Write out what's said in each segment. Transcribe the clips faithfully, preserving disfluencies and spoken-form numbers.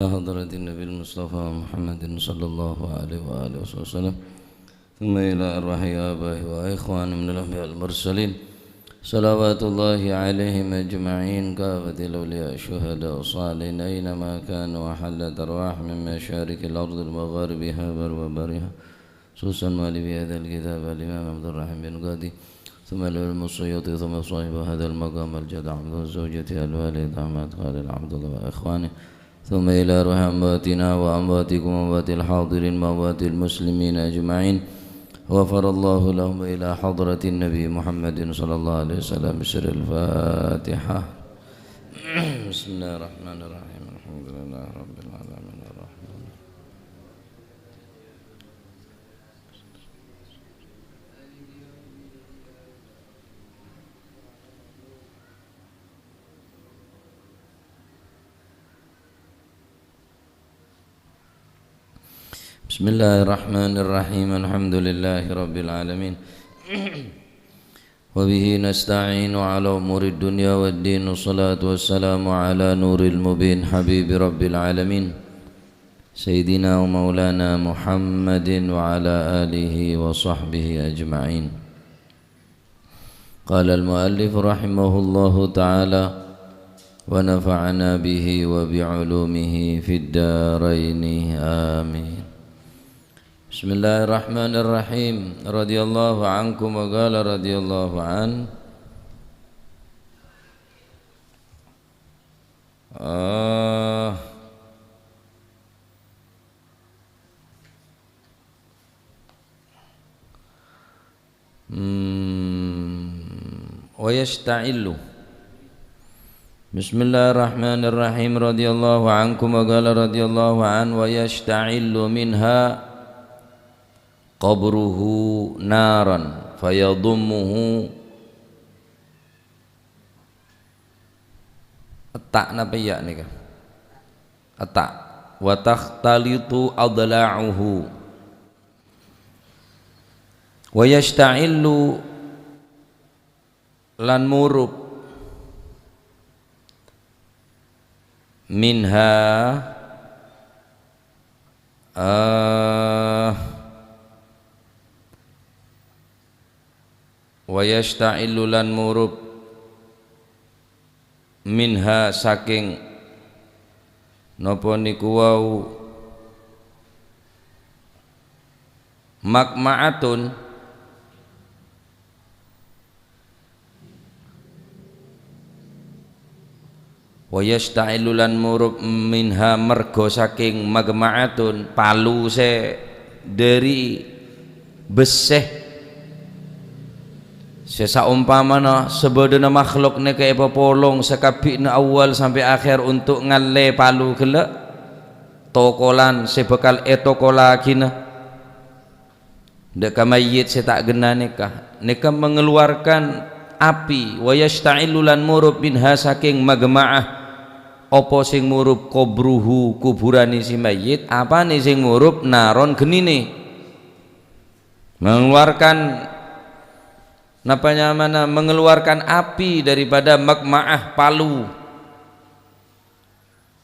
حضرة النبي المصطفى محمد صلى الله عليه وآله وسلم، ثم إلى أرواح آبائه وإخوانه من الأنبياء والمرسلين، صلوات الله عليهم أجمعين، كافة الأولياء الشهداء الصالحين أينما كانوا، وحلت أرواحهم من مشارق الأرض لمغاربها وبرها، خصوصا مؤلف هذا الكتاب الإمام عبد الرحيم بن غادي، ثم الإمام السيوطي، ثم صاحب هذا المقام الجد عبد الله، زوجته، الوالد أحمد خالد عبد الله وإخوانه، ثم إلى أرواح أمواتنا وأمواتكم وأموات الحاضرين وأموات المسلمين أجمعين، غفر الله لهم، إلى حضرة النبي محمد صلى الله عليه وسلم، بسر الفاتحة. بسم الله الرحمن الرحيم. الحمد لله رب العالمين. الرحمن بسم الله الرحمن الرحيم. الحمد لله رب العالمين. وبه نستعين على أمور الدنيا والدين. والصلاة والسلام على نور المبين حبيب رب العالمين سيدنا ومولانا محمد وعلى آله وصحبه أجمعين. قال المؤلف رحمه الله تعالى، ونفعنا به وبعلومه في الدارين. آمين. بسم الله الرحمن الرحيم. رضي الله عنكم وقال رضي الله عنه. آه. Hmm. ويشتعل. بسم الله الرحمن الرحيم. رضي الله عنكم وقال رضي الله عنه، ويشتعل منها قبره نارا فيضمه. Etta' napa iyâ nèka? Etta'. وتختلط أضلاعه. ويشتعل lan murup minha, eh, ويشتعل lan murup minha saking napa niku wau مقمعة. ويشتعل lan murup minha merga saking مقمعة, palu sè dhâri bessè. Sè saompamana sabâdâna makhluk nèka èpapolong sakabbhina awwal sampè' akhèr ontok ngallè palu ghellâ', tokolan sè bhâkal ètokolaghina dâ' ka mayyit sè ta' ghenna nèka, nèka mengeluarkan api, ويشتعل lan murup minha saking مقمعة, apa sè murup قبره, kuburanè sè mayyit, apanè sè murup? نارا, ghenninè. Mengeluarkan, napa nyamana, mengeluarkan api daripada مقمعة, palu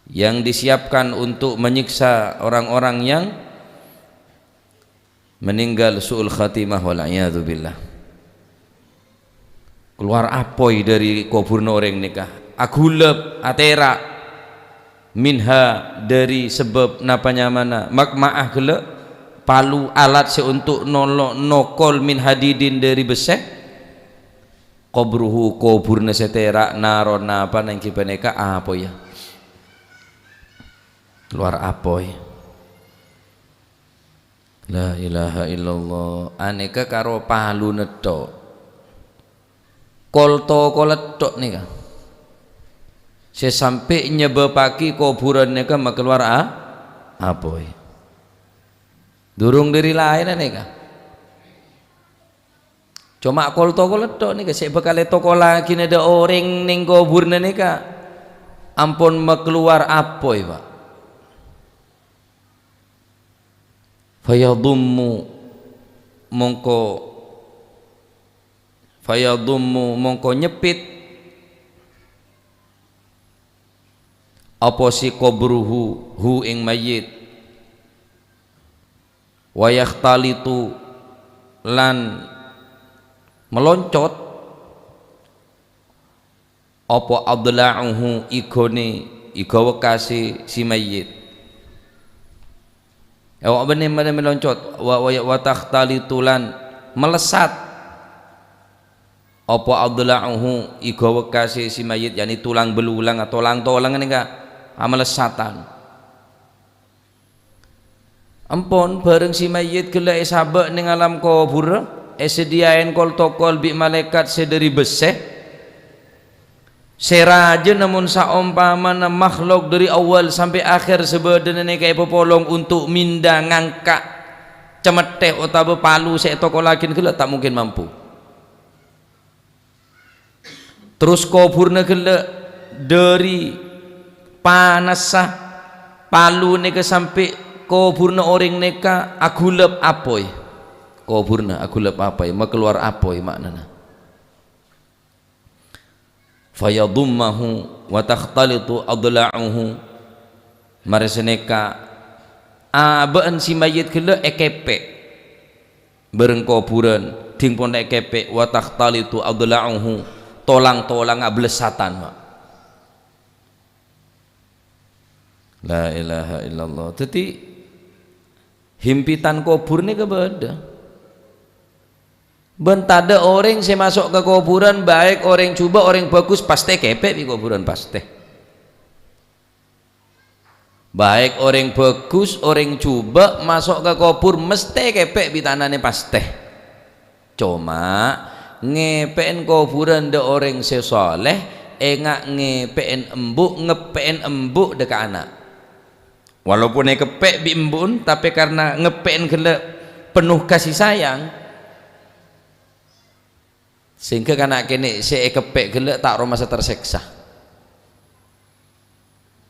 yang disiapkan untuk menyiksa orang-orang yang meninggal su'ul khatimah, wal iyadzu billah. Keluar apoy dhâri koburna orèng nèka, aghulep, atèra'. Minha, dhâri sabâb napa nyamana, مقمعة ghellâ', palu, alat sè ontok nolo-, nokol, من حديد, dhâri bessè. قبره, koburna sè tèra', نارا, napa nèng ghi panèka apoy, yâ. Keluar apoy. La ilaha illallah. Anèka karo paluna tho'. Kol-tokolla tho' nèka sè sampè' nyebâbbhâghi koburân nèka makalowar a-, apoy. Durung dhâri laènna nèka. Coma kol-tokolla tho' nèka sè bhâkal ètokolaghina dâ' orèng nèng koburna nèka ampon makalowar apoy, Pa'. Fayadhummu, mongko, fayadhummu, mongko nyeppit, Apa si qabruhu, hu ing mayyit, wa yakhtalitu lan meloncot, apa adla'uhu, igone, iga wekkase si mayyit. Awak benne mada meloncot, wa, wa, wa takhtalitu lan melesat. Apa adla'uhu, iga wekkase si mayyit, yakni tulang belulang, tolang-tolang nèka amelesatan. Empon, bhâreng si mayyit ghellâ' èsabâ' neng alam kobhurrâ, èsadhiyâ'âghi kol-tokol bi' malaèkat sè dhâri bessè. Sè rajâna mon saompamana makhlok dhâri awwal sampè' akhèr sè bâdâna nèka èpapolong onto' minda ngangka' cemèthè otabâ palu sè ètokollaghi ghellâ' ta' mungkin mampu. Terros kobhurrâ ghellâ' dhâri panassa palu nèka sampè' kobhurrâ orèng nèka aghulâp apoy. Kobhurrâ aghulâp apoy, makalowar apoy ma'nana. Fayadhummahu wa takhtalitu adla'uhu. Marè sanèka abâ'na si mayyit ghellâ' èkèpè' bhâreng kobhurrâ, dhing pon èkèpè', wa takhtalitu adla'uhu, tolang-tolang ablessatan, Pak. La ilaha illallah. Dhâddhi, himpitan kobhur nèka bâdâ. Bân tadâ' orèng sè maso' ka kobhurrâ, baik orèng jhubâ', orèng bhâghus, pastè èkèpè' bi' kobhurrâ, pastè. Baik orèng bhâghus, orèng jhubâ', maso' ka kobhur, mastè èkèpè' bi' tanana, pastè. Coma, ngèpè'è kobhurrâ dhâ' orèng sè soleh, enga' ngèpè'è embu', ngèpè'è embu' dhâ' ka ana'. Walaupun èkèpè' bi' embu'na, tapè karna ngèpè'è ghellâ' penuh kasih sayang, sehingga kana' kènè' sè èkèpè' ghellâ' ta' aromasa terseksa.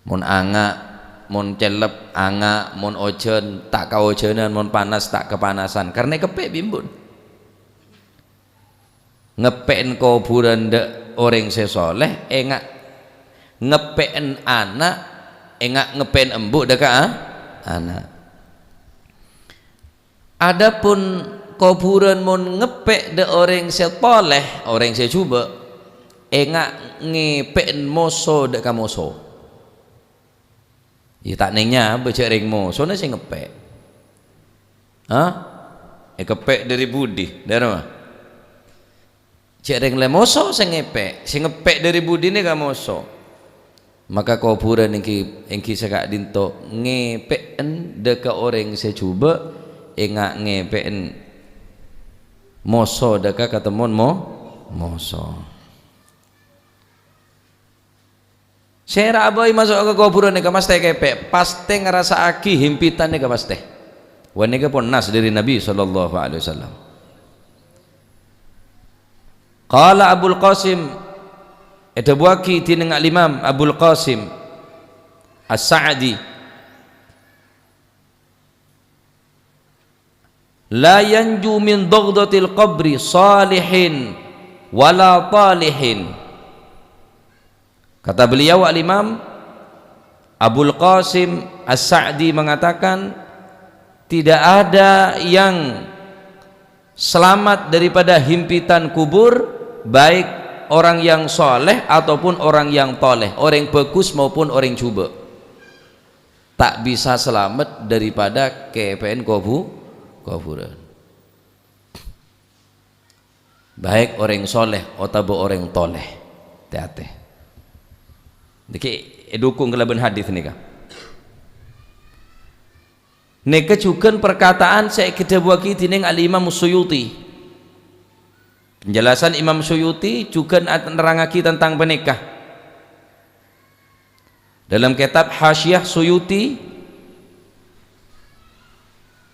Mon anga', mon cellep, anga', mon ojhân, ta' kaojhânan, mon panas, ta' kapanasan, karna èkèpè' bi' embu'na. Ngèpè'è kobhurrâ dhâ' orèng sè soleh, enga' ngèpè'è ana', enga' ngèpè'è embu' dhâ' ka a-, ana'. Adapun kobhurrâ mon ngèpè' dhâ' orèng sè toleh, orèng sè jhubâ', enga' ngèpè'è moso dhâ' ka moso. Iyâ, ta' nèng nyabâ jhâ' rèng mosona sè ngèpè'. Hah? Èkèpè' dhâri budi, dhâri ma? Jhâ' rèng lè moso sè ngèpè', sè ngèpè' dhâri budina ka moso. Maka kobhurrâ èngghi, èngghi saka'dinto ngèpè'è dhâ' ka orèng sè jhubâ', enga' ngèpè'è moso dhâ' ka katemmon mo-, moso. Sèra bhâi maso' ka kobhurrâ nèka mastè kèpè', pastè ngarasa'aghi himpitan nèka pastè. Wâ nèka pon nas dhâri Nabi sallallahu alaihi wasallam. Qala Abul Qasim, èdhâbuwâghi dhinèng Al-Imam Abul Qasim As-Sa'di, "La yanju min dhaghdatil qabri salihin wala talihin." Kata beliau, Al-Imam Abul Qasim As-Sa'di mengatakan, tidak ada yang selamat daripada himpitan kubur, baik orang yang soleh ataupun orang yang toleh, orang bagus maupun orang jhubâ'. Ta' bisa salamet daripada kèpè'è kobu-, kobhurrâ. Baik orèng soleh otabâ orèng toleh. Tè-atè. Nèka èdhukung kalabân hadis nèka. Nèka jhughân parkataan sè èdhâbuwâghi dhinèng Al-Imam Suyuti. Penjelasan Imam Suyuti jhughân at-, nerrangaghi tentang panèka. Dalam kitab Hasyiah Suyuti,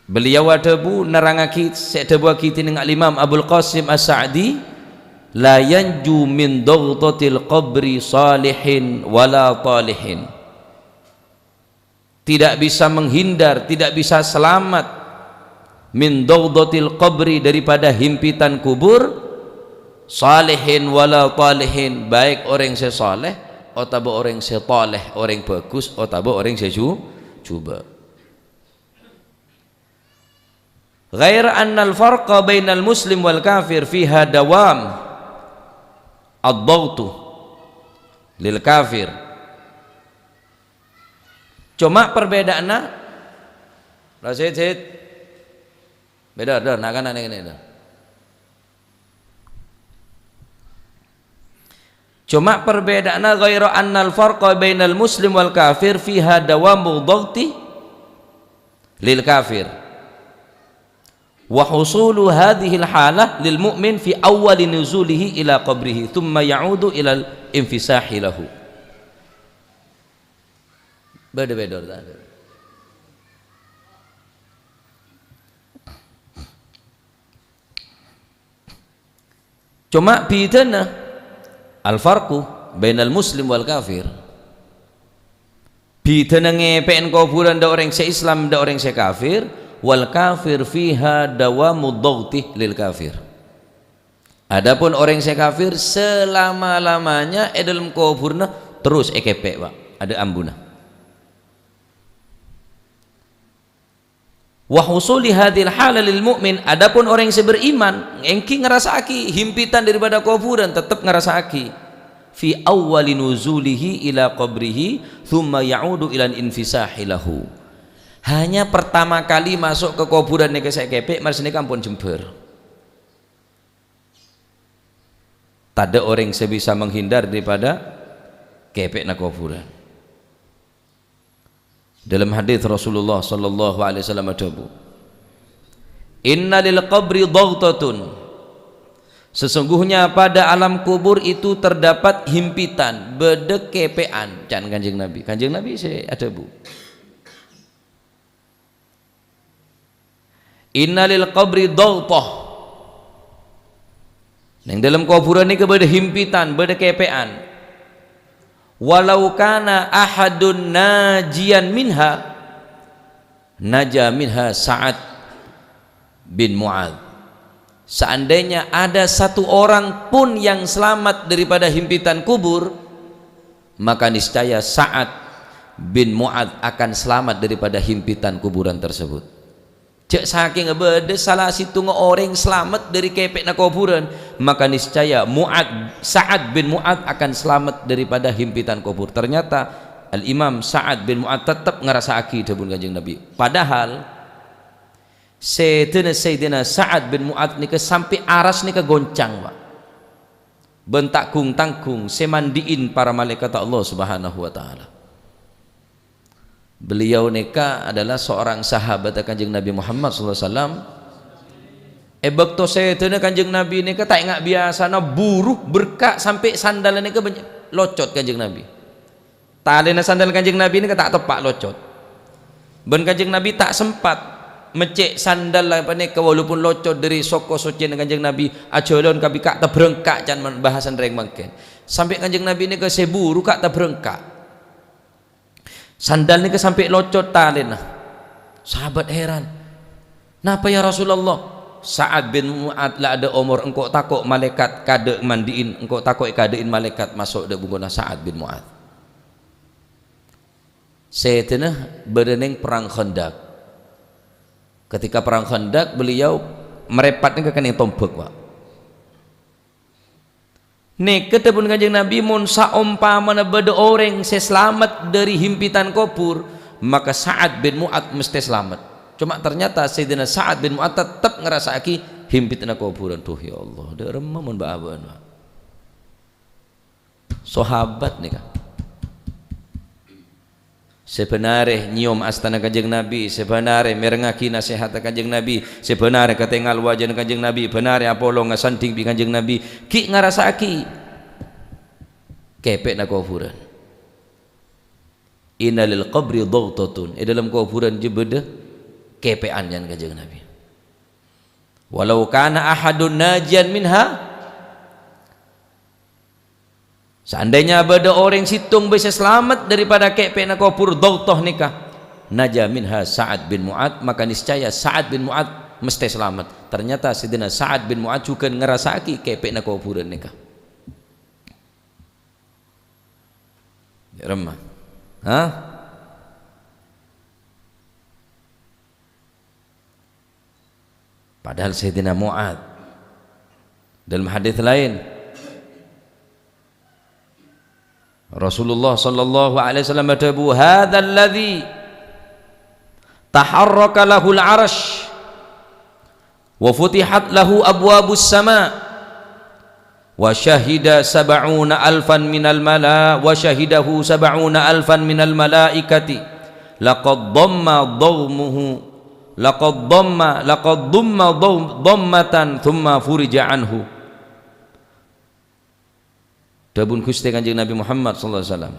beliau adhâbu nerrangaghi sè èdhâbuwâghi dhinèng Al-Imam Abul Qasim As-Sa'di, "La yanju min dhaghdatil qabri salihin wala talihin." Tidak bisa menghindar, tidak bisa selamat min dhaghdatil qabri, daripada himpitan kubur, salihin wala talihin, baik orèng sè saleh otabâ orèng sè tolè, orèng bhâghus, otabâ orèng sè ju-, jhubâ'. Ghaira annal farqa bainal muslim wal kafir fiha dawam ad-dhaghtu lil kafir. Coma perbeddaanna, Rasid, Sid. Beda, beda, nak kana' neng kene, beda. Coma perbeddaanna ghaira annal farqa bainal muslim wal kafir fiha dawamu dhaghti lil kafir. Wa husulu hadhil halah lil mu'min fi awwali nuzulihi ila qabrihi, thumma ya'udu ilal infisahi lahu. Beda-beda, ta? Coma bhidhâna, al-farqu bainal muslim wal kafir. Bhidhâna ngèpè'è kobhurân dâ' orèng sè Islam, dâ' orèng sè kafir, wal kafir fiha dawamu dhaghti lil kafir. Adapun orèng sè kafir, selama-lamanya è dâlem kobhurânna terros èkèpè', Pak. Adâ' ambuna. Wa husuli hadzil hala lil mu'min, adapun orèng sè beriman, èngghi ngarassa'aghi himpitan daripada kobhurân, tettep ngarassa'aghi. Fi awwali nuzulihi ila qabrihi, tsumma ya'udu ilal infisahi lahu. Hanya pertama kali masuk ke kobhurân nèka sè èkèpè', mara sanèka ampon jembhâr. Tadâ' orèng sè bisa menghindar daripada kèpè'na kobhurân. Dalam hadis Rasulullah sallallahu alaihi wasallam adhâbu, "Inna lil qabri dhaghtatun." Sesungguhnya pada alam kubur itu terdapat himpitan, bâdâ kèpè'an, can Kanjeng Nabi. Kanjeng Nabi sè adhâbu. "Inna lil qabri dhaghtah." Neng dâlem kobhurân nèka bâdâ himpitan, bâdâ kèpè'an. "Walau kana ahadun najiyan minha, naja minha Sa'ad bin Mu'adz." Seandainya ada satu orang pun yang selamat daripada himpitan kubur, maka niscaya Sa'ad bin Mu'adz akan selamat daripada himpitan kuburan tersebut. Jhâ' sakènga bâdâ sala sèttonga orèng salamet dâri kèpè'na kobhurân, maka niscaya Mu'adz, Sa'ad bin Mu'adz akan salamet daripada himpitan kobhur. Ternyata Al-Imam Sa'ad bin Mu'adz tettep ngarassa'aghi dhâbuna Kanjeng Nabi. Padahal Sèdhâna Sayyidina Sa'ad bin Mu'adz nèka sampè' aras nèka goncang, Pak. Bân ta' gung-tanggung sè mandi'in para malaèkat Allah Subhanahu wa Ta'ala. Beliau nèka adalah seorang sahabat Kanjeng Nabi Muhammad sallallahu alaihi wasallam. È bâkto sèdhâna Kanjeng Nabi nèka ta' enga' biyasana buru berka' sampè' sandal nèka bânnya' locot Kanjeng Nabi. Talèna sandal Kanjeng Nabi nèka ta' teppa' locot. Bân Kanjeng Nabi ta' sempat meccè' sandal panèka, walaupun locot dâri soko soccèna Kanjeng Nabi, ajhâlân kabbhi ka' tabrângka', can man-, bahasana rèng mangkèn. Sampè' Kanjeng Nabi nèka sè buru ka' tabrângka'. Sandal nèka sampè' locot talèna. Sahabat heran. "Napa, ya Rasulullah?" "Sa'ad bin Mu'adz la adâ' omor, engko' tako' malaèkat kadâ' mandi'in, engko' tako' èkadâ'in malaèkat maso' dâ' bungkona Sa'ad bin Mu'adz." Sèdhâna bâdâ neng Perang Khandaq. Ketika Perang Khandaq, beliau mrèpat nèka kennèng tombhâk, Pak. Nèka dhâbuna Kanjeng Nabi, "Mon saompamana bâdâ orèng sè salamet dâri himpitan kobhur, maka Sa'ad bin Mu'adz mestè salamet." Coma ternyata Sayyidina Sa'ad bin Mu'adz tettep ngarassa'aghi himpitanna kobhurân. Duh, ya Allah, dâ' remma mon bâ'-abâ'ân, Pak. Sahabat nèka. Sè bânarè nyèyom astana Kanjeng Nabi, sè bânarè mèrengngaghi nasèhatta Kanjeng Nabi, sè bânarè katèngal wajâna Kanjeng Nabi, bânarè apolong asandhing bi' Kanjeng Nabi, ghi' ngarassa'aghi kèpè'na kobhurân. "Inna lil qabri dhaghtatun," è dâlem kobhurân jiyâ bâdâ kèpè'an, can Kanjeng Nabi. "Walau kana ahadun najiyan minha," Seandainya bâdâ orèng sèttong bhâi sè salamet dâripada kèpè'na kobhur dhaghtah nèka, naja minha Sa'ad bin Mu'adz, maka niscaya Sa'ad bin Mu'adz mestè salamet. Ternyata Sayyidina Sa'ad bin Mu'adz jhughân ngarassa'aghi kèpè'na kobhurân nèka. Remma. Hah? Padahal Sayyidina Mu'adz dalam hadis lain, Rasulullah sallallahu alaihi wasallam adhâbu, "Hadzal ladzi taharraka lahul 'arsy wa futihat lahu abwabus sama'." Wa syahida sab'una alfan minal mala-, wa syahidahu sab'una alfan minal malaikati. Laqad dhamma dhawmuhu, laqad dhamma, laqad dhamma dhaw-, dhammatan thumma furija anhu. Dhâbuna Ghustè Kanjeng Nabi Muhammad sallallahu alaihi wasallam.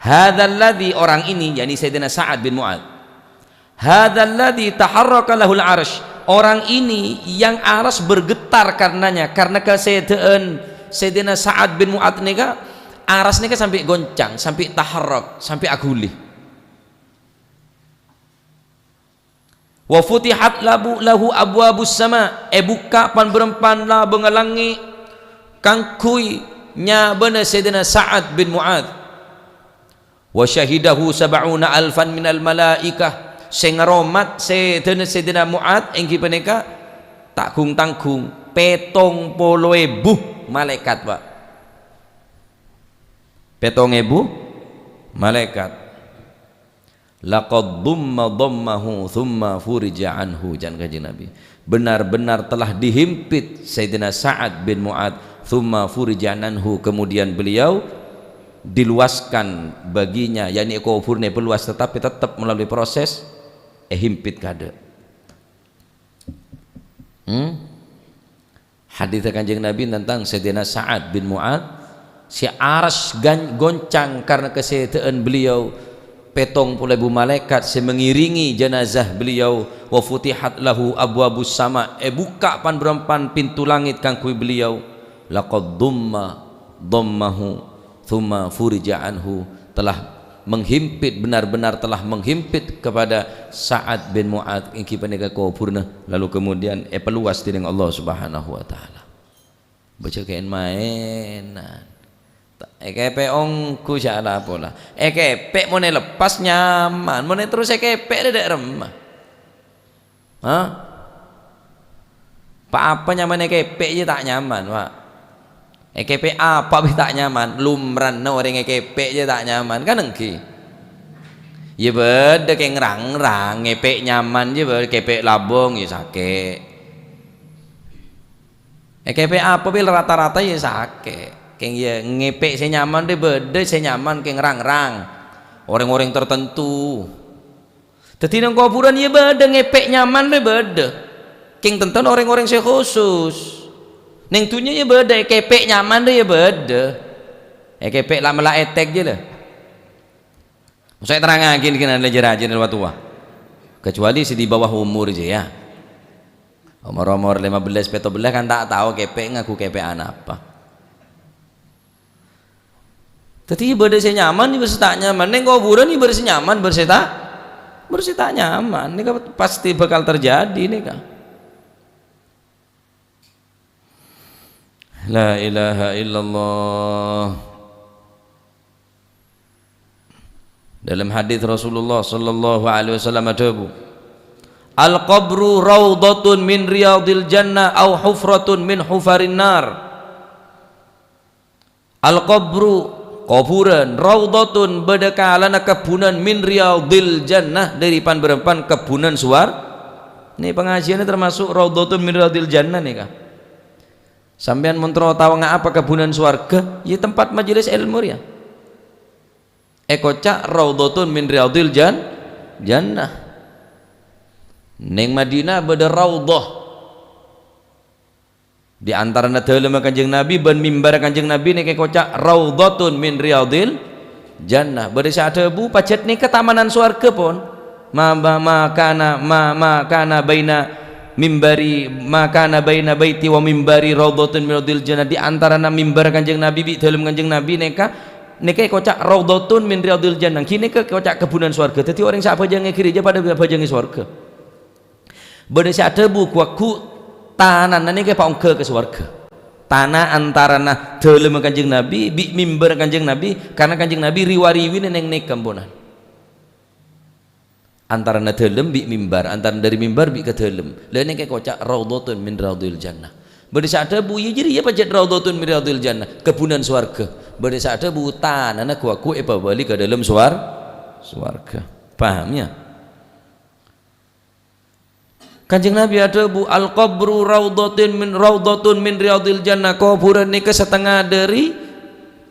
Hadzal ladzi, orang ini, yakni Sayyidina Sa'ad bin Mu'adz. Hadzal ladzi taharraka lahul 'arsy. Orang ini yang aras bergetar karenanya, karena kasèdhâ'ân Sayyidina Sa'ad bin Mu'adz nèka, aras nèka sampè' goncang, sampè' taharrak, sampè' aghuli. Wa futihat labu-, lahu abwabus sama, èbukka' pan-bârâmpan labângnga langngè' kaangghuy nyabâna Sayyidina Sa'ad bin Mu'adz. Wa syahidahu sab'una alfan minal malaikah, sè ngaromat sèdhâna Sayyidina Mu'adz èngghi panèka ta' gung-tanggung pèttong polo èbu malaèkat, Pak. Pèttong èbu malaèkat. "Laqad dhumma dhammahu tsumma furija anhu," can Kanjeng Nabi. "Benar-benar telah dihimpit Sayyidina Sa'ad bin Mu'adz, tsumma furija anhu, kemudian beliau diluaskan baginya," yakni kuburnya peluas, tetapi tetap melalui proses èhimpit kaadâ'. Hmm? Hadis Kanjeng Nabi tentang Sayyidina Sa'ad bin Mu'adz, sè aras gan-, goncang karena kasèdhâ'ân beliau, pèttong polo èbu malaèkat sè mengiringi jenazah beliau, "Wa futihat lahu abwabus sama," èbukka' pan-bârâmpan pintu langit kaangghuy beliau, "Laqad dhumma dhammahu." Tsumma furija anhu, telah menghimpit, benar-benar telah menghimpit kepada Sa'ad bin Mu'adz èngghi panèka kuburna, lalu kemudian èpeluas dening Allah Subhanahu wa Ta'ala. Bâjâ kèn-maènan. Ta-, èkèpè' ongghu jhâ' la pola. Èkèpè' mon èlepas nyaman, mon terros èkèpè' dâ' remma. Hah? Pa-apa nyaman èkèpè' jiyâ ta' nyaman, Pak. Èkèpè' apa bi' ta' nyaman? Lumrana orèng èkèpè' jiyâ ta' nyaman, kan èngghi? Iyâ bâdâ kèng rang-rang, ngèpè' nyaman jiyâ bâdâ, kèpè' labong iyâ sakè'. Èkèpè' apa bi' rata-rata iyâ sakè'. Kèng iyâ ngèpè' sè nyaman rè bâdâ, sè nyaman kèng rang-rang. Orèng-orèng tertentu. Dhâddhi neng kobhurân iyâ bâdâ ngèpè' nyaman rè bâdâ. Kèng tenten orèng-orèng sè khusus. Neng dhunnya iyâ bâdâ èkèpè' nyaman rè iyâ bâdâ. Èkèpè' la-, mella' ètèk jiyâ la. Mosè terrangaghi nèka la jâ-rajâ la towa. Kecuali sè di bawah umur jiyâ, ya. Omor-omor lima belas, pètto belas kan ta' tao kèpè' ngangghu kèpè'an apa. Dhâddhi, bâdâ sè nyaman, bâdâ sè ta' nyaman. Neng kobhurân, bâdâ sè nyaman, bâdâ sè ta', bâdâ sè ta' nyaman. Nèka pasti bakal terjadi, nèka. La ilaha illallah. Dalam hadis Rasulullah sallallahu alaihi wasallam adhâbu, "Al-qabru raudhatun min riyadil jannah au hufratun min hufarin nar." Al-qabru, kobhurân, raudhatun, bâdâ kalana kebbhunan, min riyadil jannah, dâri pan-bârâmpan kebbhunan suwar-, nè, pangajiânna termasuk raudhatun min riyadil jannah nèka. Sampèyan mon terro tao nga-, apa kebbhunan sowarghâ? Iyâ tempat majelis èlmo rèya. Èkoca' raudhatun min riyadil jan-, jannah. Neng Madinah bâdâ raudhah. Di antarana dâlemma Kanjeng Nabi bân mimbarra Kanjeng Nabi nèka èkoca' raudhatun min riyadil jannah. Bâdâ sè adhâbu, "Pajhât nèka tamanan sowarghâ, pon." Ma, ma, ma kana, ma, ma kana baina mimbari, ma kana baina baiti wa mimbari raudhatun min riyadil jannah. Di antarana mimbar Kanjeng Nabi bi' dâlem Kanjeng Nabi nèka, nèka èkoca' raudhatun min riyadil jannah. Ghi nèka èkoca' kebbhunan sowarghâ. Dhâddhi orèng sè abhâjâng è ghârèjâ padâ abhâjâng è sowarghâ. Bâdâ sè adhâbu, "Ghu-, ghu-, tanana nèka èpaongghâ ka sowarghâ. Tana antarana dhâlemma Kanjeng Nabi bi' mimbar Kanjeng Nabi, karna Kanjeng Nabi ri-wariwina neng nèka, emponan. Antarana dhâlem bi' mimbar, antarana dhâri mimbar bi' ka dhâlem. Lha, nèka èkoca' raudhatun min riyadhil jannah. Bâdâ sè adhâbu, "Iyâ, jârèya pajhât raudhatun min riyadhil jannah, kebbhunan sowarghâ." Bâdâ sè adhâbu, "Tanana ghu-, ghu èpabâli ka dhâlem sowar-, sowarghâ." Paham, ya? Kanjeng Nabi adhâbu, "Al-qabru raudhatun min, raudhatun min riyadhil jannah." Kobhurân nèka satengnga dhâri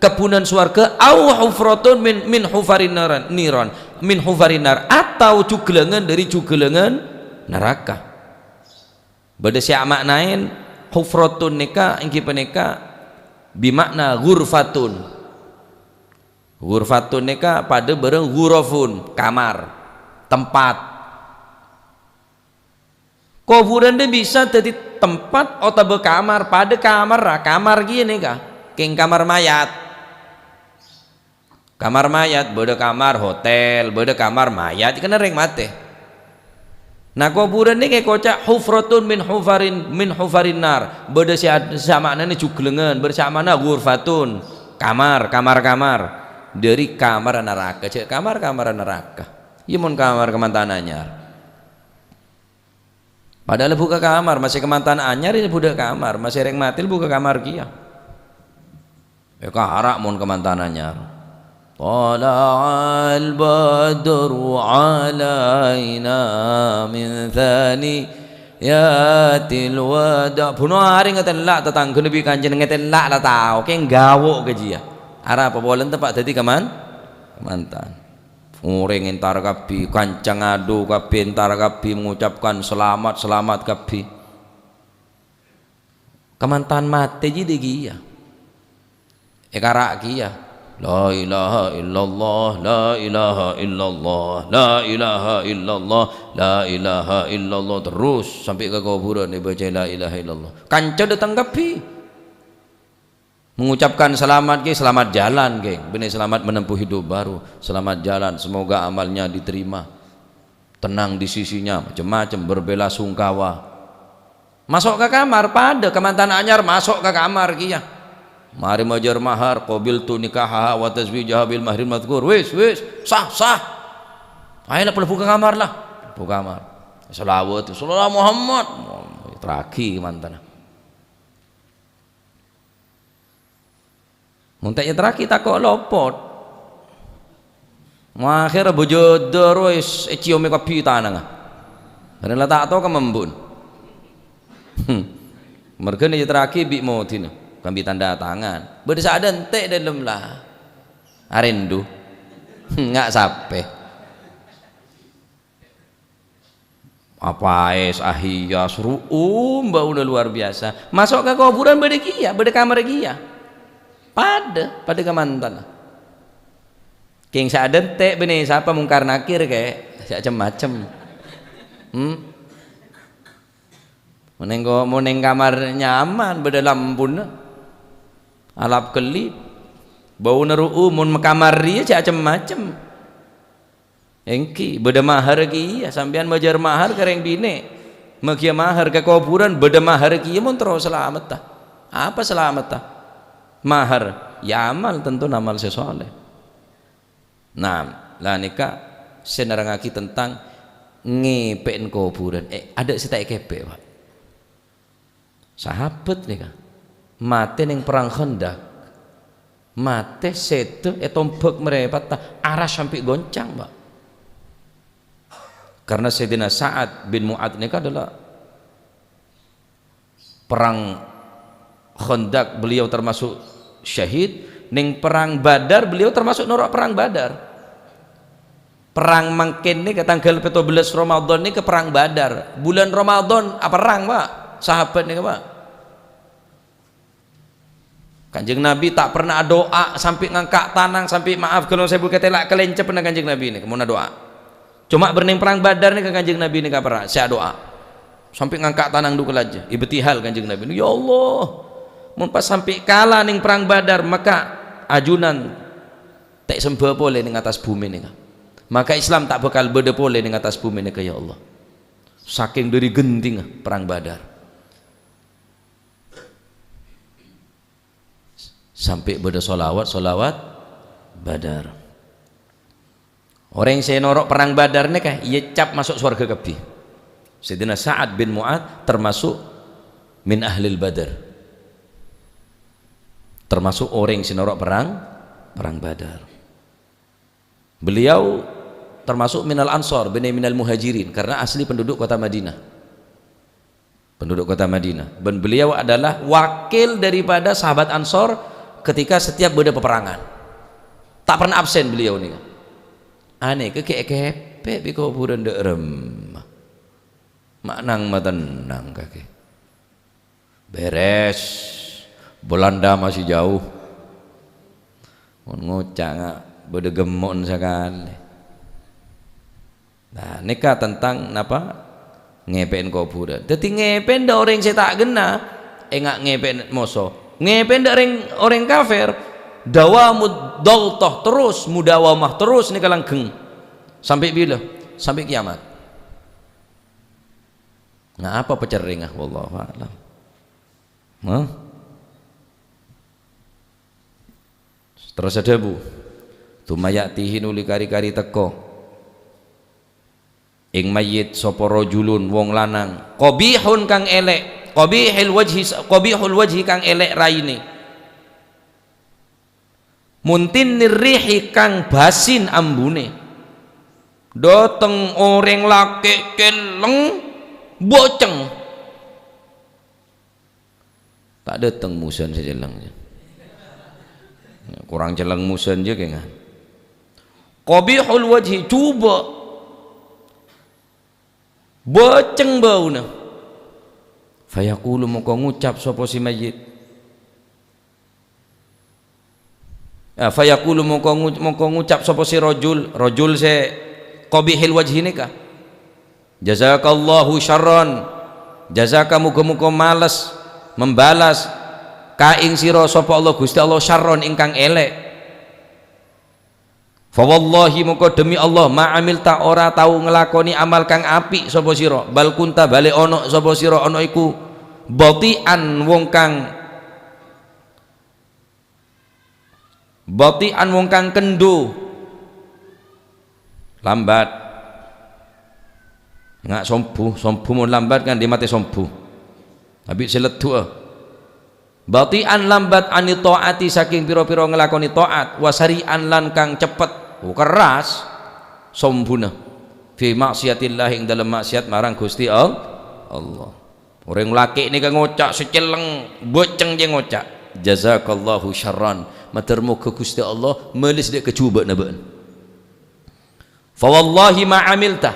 kebbhunan sowarghâ, "Au hufratun min, min hufarin naran, niran, min hufarin nar," atau jhughâlângan dhâri jhughâlângan naraka. Bâdâ sè ama'naè hufratun nèka èngghi panèka bima'na ghurfatun. Ghurfatun nèka padâ bârâng ghurafun, kamar, tempat. Kobhurân rè bisa dhâddhi tempat otabâ kamar, padâ kamarra, kamar kèya nèka, kèng kamar mayat. Kamar mayat, bâdâ kamar hotel, bâdâ kamar mayat, kèng orèng matè. Nah, kobhurân nèka èkoca' hufratun min hufarin, min hufarin nar. Bâdâ sè ad-, sè ama'naè jhughâlângan, bâdâ sè ama'na ghurfatun, kamar, kamar-kamar. Dhâri kamar naraka, jhâ' kamar-kamar naraka. Iyâ, mon kamar kamantan anyar. Padahal bhuka kamar, masè kamantan anyar, iyâ bhuka kamar, masè orèng matè bhuka kamar kèya. Èkara' mon kamantan anyar. Tala'al badru alaina min thaniyatil wada'. Bhuno arè ngatèla' tatangghâna bi' kancana ngatèla' la tao, kèng ghawo' kajiyâ. Arapa polana teppa' dhâddhi kaman-, kamantan. Orèng entar kabbhi, kanca ngadu kabbhi, entar kabbhi mengucapkan selamat, selamat kabbhi. Kamantan matè jiyâ dhâggi' iyâ. Èkara' kèya. La ilaha illallah, la ilaha illallah, la ilaha illallah, la ilaha illallah. Terus sampè' ka kobhurân èbâca la ilaha illallah. Kanca dâteng kabbhi. Mengucapkan selamat, ghi, selamat jalan, ghi. Bânnè selamat menempuh hidup baru. Selamat jalan, semoga amalnya diterima. Tenang di sisinya, macem-macem, berbelasungkawa. Maso' ka kamar, padâ kamantan anyar maso' ka kamar kèya. Marè majâr mahar, "Qabiltu nikahaha wa tazwijaha bil mahril madzkur." Wis, wis, sah, sah. Ayo la, mlebu ka kamar la. Mlebu kamar. Shalawat, "Shallallahu Muhammad." Teraghi kamantanna. Mon ta' èterraghi tako' lopot. Akhèrra bâjâdâr rowa ècèyomè kabbhi tanangnga. Karna la ta' tao ka membu'na. Merghâna èterraghi bi' modina, kabbhi tanda tangan. Bâdâ sè adântè' dâlem la. Arèndhu. Nga' sapè. Apaès, ahias, ru'um, bâuna luar biasa. Maso' ka kobhurân bâdâ kèya, bâdâ kamar kèya. Padâ, padâ kamantanna. Kèng sè adântè' bânnè sapa Mungkar Nakir kè, sè cem-macem. Hmm? Mon neng ko-, mon neng kamar nyaman, bâdâ lampuna. Alap-kellip. Bâuna ru'um, mon kamar rèya sè cem-macem. Èngghi, bâdâ mahar kèya, sampèyan majâr mahar ka rèng binè'. Maghiyâ mahar ka kobhurân, bâdâ mahar kèya mon terro salametta. Apa salametta? Mahar, ya amal, tanto amal sè sholeh. Nah, la nèka sè nerrangngaghi tentang ngèpè'è kobhurân. Eh, adâ' sè ta' èkèpè', Pak. Sahabat nèka matè neng perang Khandaq. Matè sèdhâ ètombhâk marèpatta, arasy sampè' goncang, Pak. Karena Sayyidina Sa'ad bin Mu'adz nèka adalah perang Khandaq beliau termasuk syahid, neng perang Badar beliau termasuk noro' perang Badar. Perang mangkèn nèka tangghâl pètto bellâs Ramadan nèka perang Badar. Bulân Ramadan aperrang, Pak. Sahabat nèka, Pak. Kanjeng Nabi ta' pernah adu'a sampè' ngangka' tanang, sampè' maaf, ghâlong sèbu katèla' kalèncebbhâ Kanjeng Nabi nèka mon adu'a. Coma bârnèng perang Badar nèka Kanjeng Nabi nèka pernah sè adu'a. Sampè' ngangka' tanang dhu kalajâ, ibtihal Kanjeng Nabi. "Ya Allah, mon pas sampè' kala neng perang Badar, maka ajunan ta' sembâ polè neng attas bhumè nèka. Maka Islam ta' bhâkal bâdâ polè neng attas bhumè nèka, ya Allah." Sakèng dhâri ghântingnga perang Badar. Sampè' bâdâ shalawat, shalawat Badar. Orèng sè noro' perrang Badar nèka ècap maso' sowarghâ kabbhi. Sayyidina Sa'ad bin Mu'adz termasuk min ahlil Badar. Termasuk orèng sè noro' perrang, perrang Badar. Beliau termasuk minal Ansor, bukan minal Muhajirin, karena asli penduduk kota Madinah. Penduduk kota Madinah. Dan beliau adalah wakil daripada sahabat Ansor ketika setiap bâdâ peperangan. Ta' pernah absen beliau nèka. Anèka ghi' èkèpè' bi' kobhurân dâ' remma. Ma' nang matennang kakè. Beres. Belanda masih jauh. Mon ngoca' nga' bâdâ gemmo'en sakalè. Nah, nèka tentang napa? Ngèpè'èn kobhurân. Dhâddhi ngèpè'èn dâ' orèng sè ta' ghenna, enga' ngèpè'èn moso. Ngèpè'èn dâ' orèng, orèng kafir, dawamud dhalthah terros, mudawamah terros nèka langgeng. Sampè' bilâ? Sampè' kiamat. Nga' apa pacerrèngnga? Wallahu a'lam. Hah? Terros adhâbu, "Tsumma ya'tihi," nuli kari-kari tèko, "ing mayyit sapa rajulun, wong lanang, qabihun kang èlè', qabihil wajhi, qabihul wajhi kang èlè' rainè, muntinnir rihi kang bâsin ambunè." Dâteng orèng lakè' cellèng, bâceng. Ta' dâteng mosèn sè cellèng. Korang cellèng mosèn jâ kèngan. Qabihul wajhi, jhubâ'. Bâceng bâuna. Fayaqulu, mongko ngucap sapa sè mayyit. Ah, fayaqulu, mongko ngu-, mongko ngucap sapa sè rajul, rajul sè qabihil wajhi nèka, "Jazakallahu syarran." Jazaka, moga-moga males, membalas, ka ing sira sapa Allah, Gusti Allah, syarran ingkang èlè'. "Fa wallahi," mongko demi Allah, "ma amilta," ora tao ngelakonè amal kang api' sapa sira, "bal kunta," bali ana' sapa sira, ana' iku, "bati'an," wong kang Bati'an, wong kang kendhu. Lambat. Nga' sombu, sombu mon lambat kan dhimmatè sombu. Abit sè leddu'a. Bati'an, lambat, anit ta'ati, saking pira-pira ngelakonè ta'at, wa sari'an, lan kang cepet. Oh, kerras. Sombuna. Fi ma'siyatillah, ing dalem maksiat marang Gusti All-, Allah. Orèng lakè' nèka ngoca' sè cellèng, bâceng jâ ngoca', "Jazakallahu syarran." Mator moga Gusti Allah males dâ' ka jhubâ'na bâ'na. "Fa wallahi ma amilta."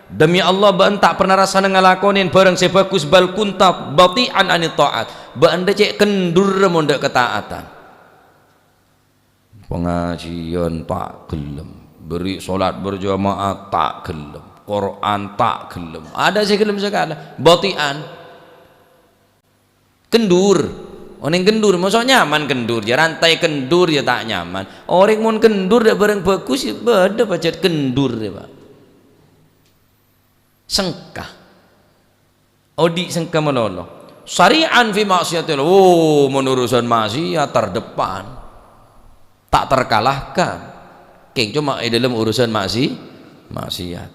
Demi Allah, bâ'na ta' pernah rassana ngalakonè bhârâng sè bhâghus, "bal kunta bati'an anit ta'at." Bâ'na cè' kendhurra mon dâ' kataatan. Pangajiyân ta' ghellem, bâri' solat berjamaah ta' ghellem, Qur'an ta' ghellem. Adâ' sè ghellem sakalè, bati'an. Kendhur. Onèng kendhur, mosok nyaman kendhur, jâ rantai kendhur jâ ta' nyaman. Orèng mon kendhur dâ' bhârâng bhâghus, jâ bâdâ pajhât kendhur, yâ, Pak. Sengka. Odi' sengka malolo. Sari'an fi ma'siyatillah. Oh, mon urusan maksiat terdepan. Tak terkalahkan. Kèng coma è dâlem urusan maksi-, maksiat.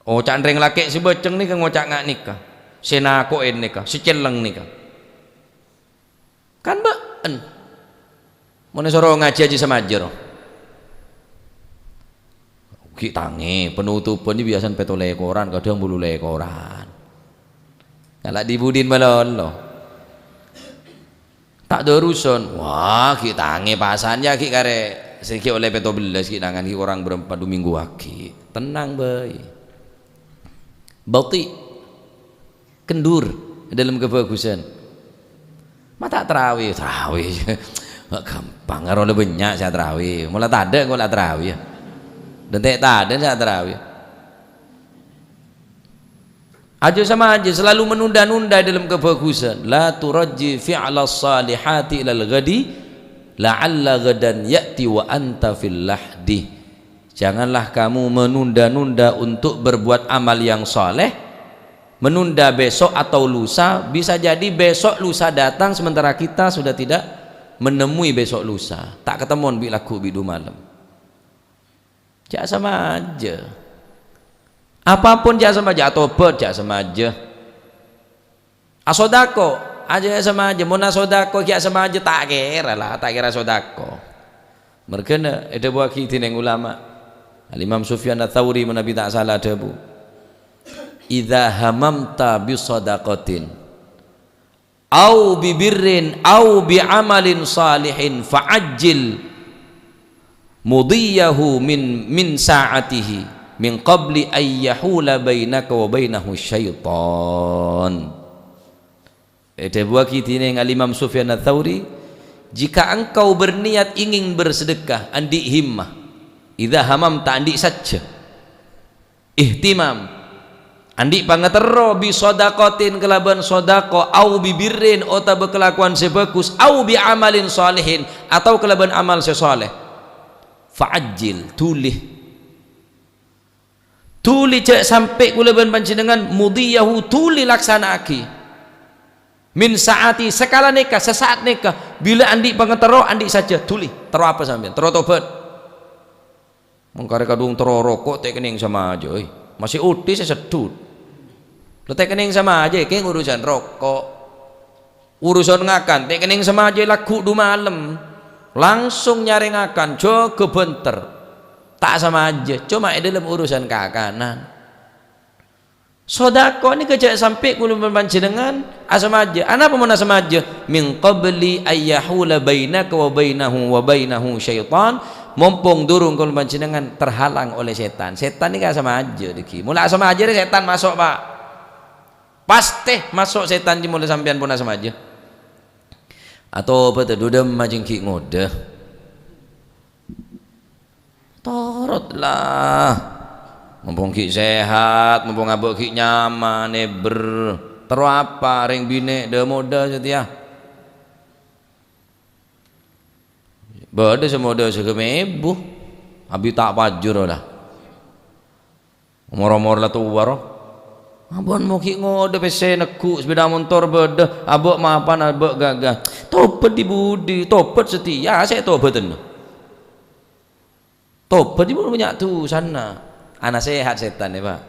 Oca' orèng lakè' sè bâceng nèka ngoca' nga' nèka. Sè nako'è nèka, sè cellèng nèka. Kan bâ'na. Mon èsoro ngajhi Haji Samajâr. Ghi' tangè, penutupan jâ biyasana pètto lèkoran, kadhâng polo lèkoran. Ngala' di-budina malolo. Ta' dâruson. Wah, ghi' tangè pasan jâ ghi' karè sè ghi' ollè pètto bellâs ghi' nangan ghi' korang bârâmpa du minggu aghi'. Tennang bhâi. Bati'. Kendhur è dâlem kabhâghusân. Ma' ta' tarawi, tarawi. Ma' ghâmpang, ghârowa la bânnya' sè atarawi. Mola tadâ' engko' la tarawi, yâ. Dântè' tadâ' sè atarawi. Aja sama aja, selalu menunda-nunda è dâlem kabhâghusân. "La turajji fi'las salihati ilal ghadi, la'alla ghadan ya'ti wa anta fil lahdi." Janganlah kamu menunda-nunda untuk berbuat amal yang saleh, menunda besok atau lusa, bisa jadi besok lusa datang sementara kita sudah tidak Menemui besok lusa, ta' katemmowan bi' lagghu' bi' du malem. Jhâ' samaja. Apapun jhâ' samaja, atobhât jhâ' samaja. Asodako, ajâ samaja. Mon asodako ghi' asamaja, ta' kèra la, ta' kèra sodako. Merghâna èdhâbuwâghi dhinèng ulama. Al-Imam Sufyan Ats-Tsauri manabi ta' sala dhâbu, "Idza hamamta bi shadaqatin, au bi birrin, au bi amalin shalihin, fa'ajjil mudhiyahu min, min sa'atihi, min qabli an yahula bainaka wa bainahu syaitan." Èdhâbuwâghi dhinèng Al-Imam Sufyan Ats-Tsauri, "Jika engkau berniat ingin bersedekah, andi' himmah, idza hamamta, andi' sajjhâ, ihtimam, andi' pangaterro, bi shadaqatin, kalabân sodako, au bi birrin, otabâ kalakowan sè bhâghus, au bi amalin shalihin, atau kalabân amal sè shaleh, fa'ajjil, dhuli." Dhuli jhâ' sampè' kaulâ bân panjhennengngan mudhiyahu, dhuli laksana'aghi. Min sa'ati, sakala nèka, sasaat nèka, bilâ andi' pangaterro, andi' sajjhâ, dhuli. Terro apa sampèyan? Terro tobhât. Mon karè kadhung terro roko', ta' kennèng samaja, oy. Masih odi sè seddhut. La ta' kennèng samaja, kèng urusan roko'. Urusan ngakan, ta' kennèng samaja lagghu' du malem. Langsung nyarè ngakan, jâgâ bhânter. Ta' samaja, coma è dhâlem urusan kakanan. Sodako nèka jhâ' sampè' kaulâ bân panjhennengngan asamaja. Anapa mon asamaja? "Min qabli an yahula bainaka wa bainahu wa bainahu syaitan." Mompong durung kaulâ bân panjhennengngan terhalang oleh sètan. Sètan nèka asamaja, dhâggi'. Mon la asamaja rè sètan maso', Pak. Pastè maso' sètan jâ' mon la sampèyan pon asamaja. Atobhât, dhu dâmma jhâ' ghi' ngodâ. Torot la. Mompong ghi' sehat, mompong abâ' ghi' nyaman, èbher. Terro apa, rèng binè' dâ-modâ satèya? Bâdâ sè modâ sagâmè èbu. Abi ta' pajur la. Omor-omor la towa, ro. Ampon, mon ghi' ngodâ pèssè neggu', sepeda motor bâdâ, abâ' mapan, abâ' ghâghâ. Tobhât di-budi, tobhât satèya, sè tobhâten. Tobhât ibu bânnya' dusana. Ana sehat sètan, ya, Pak.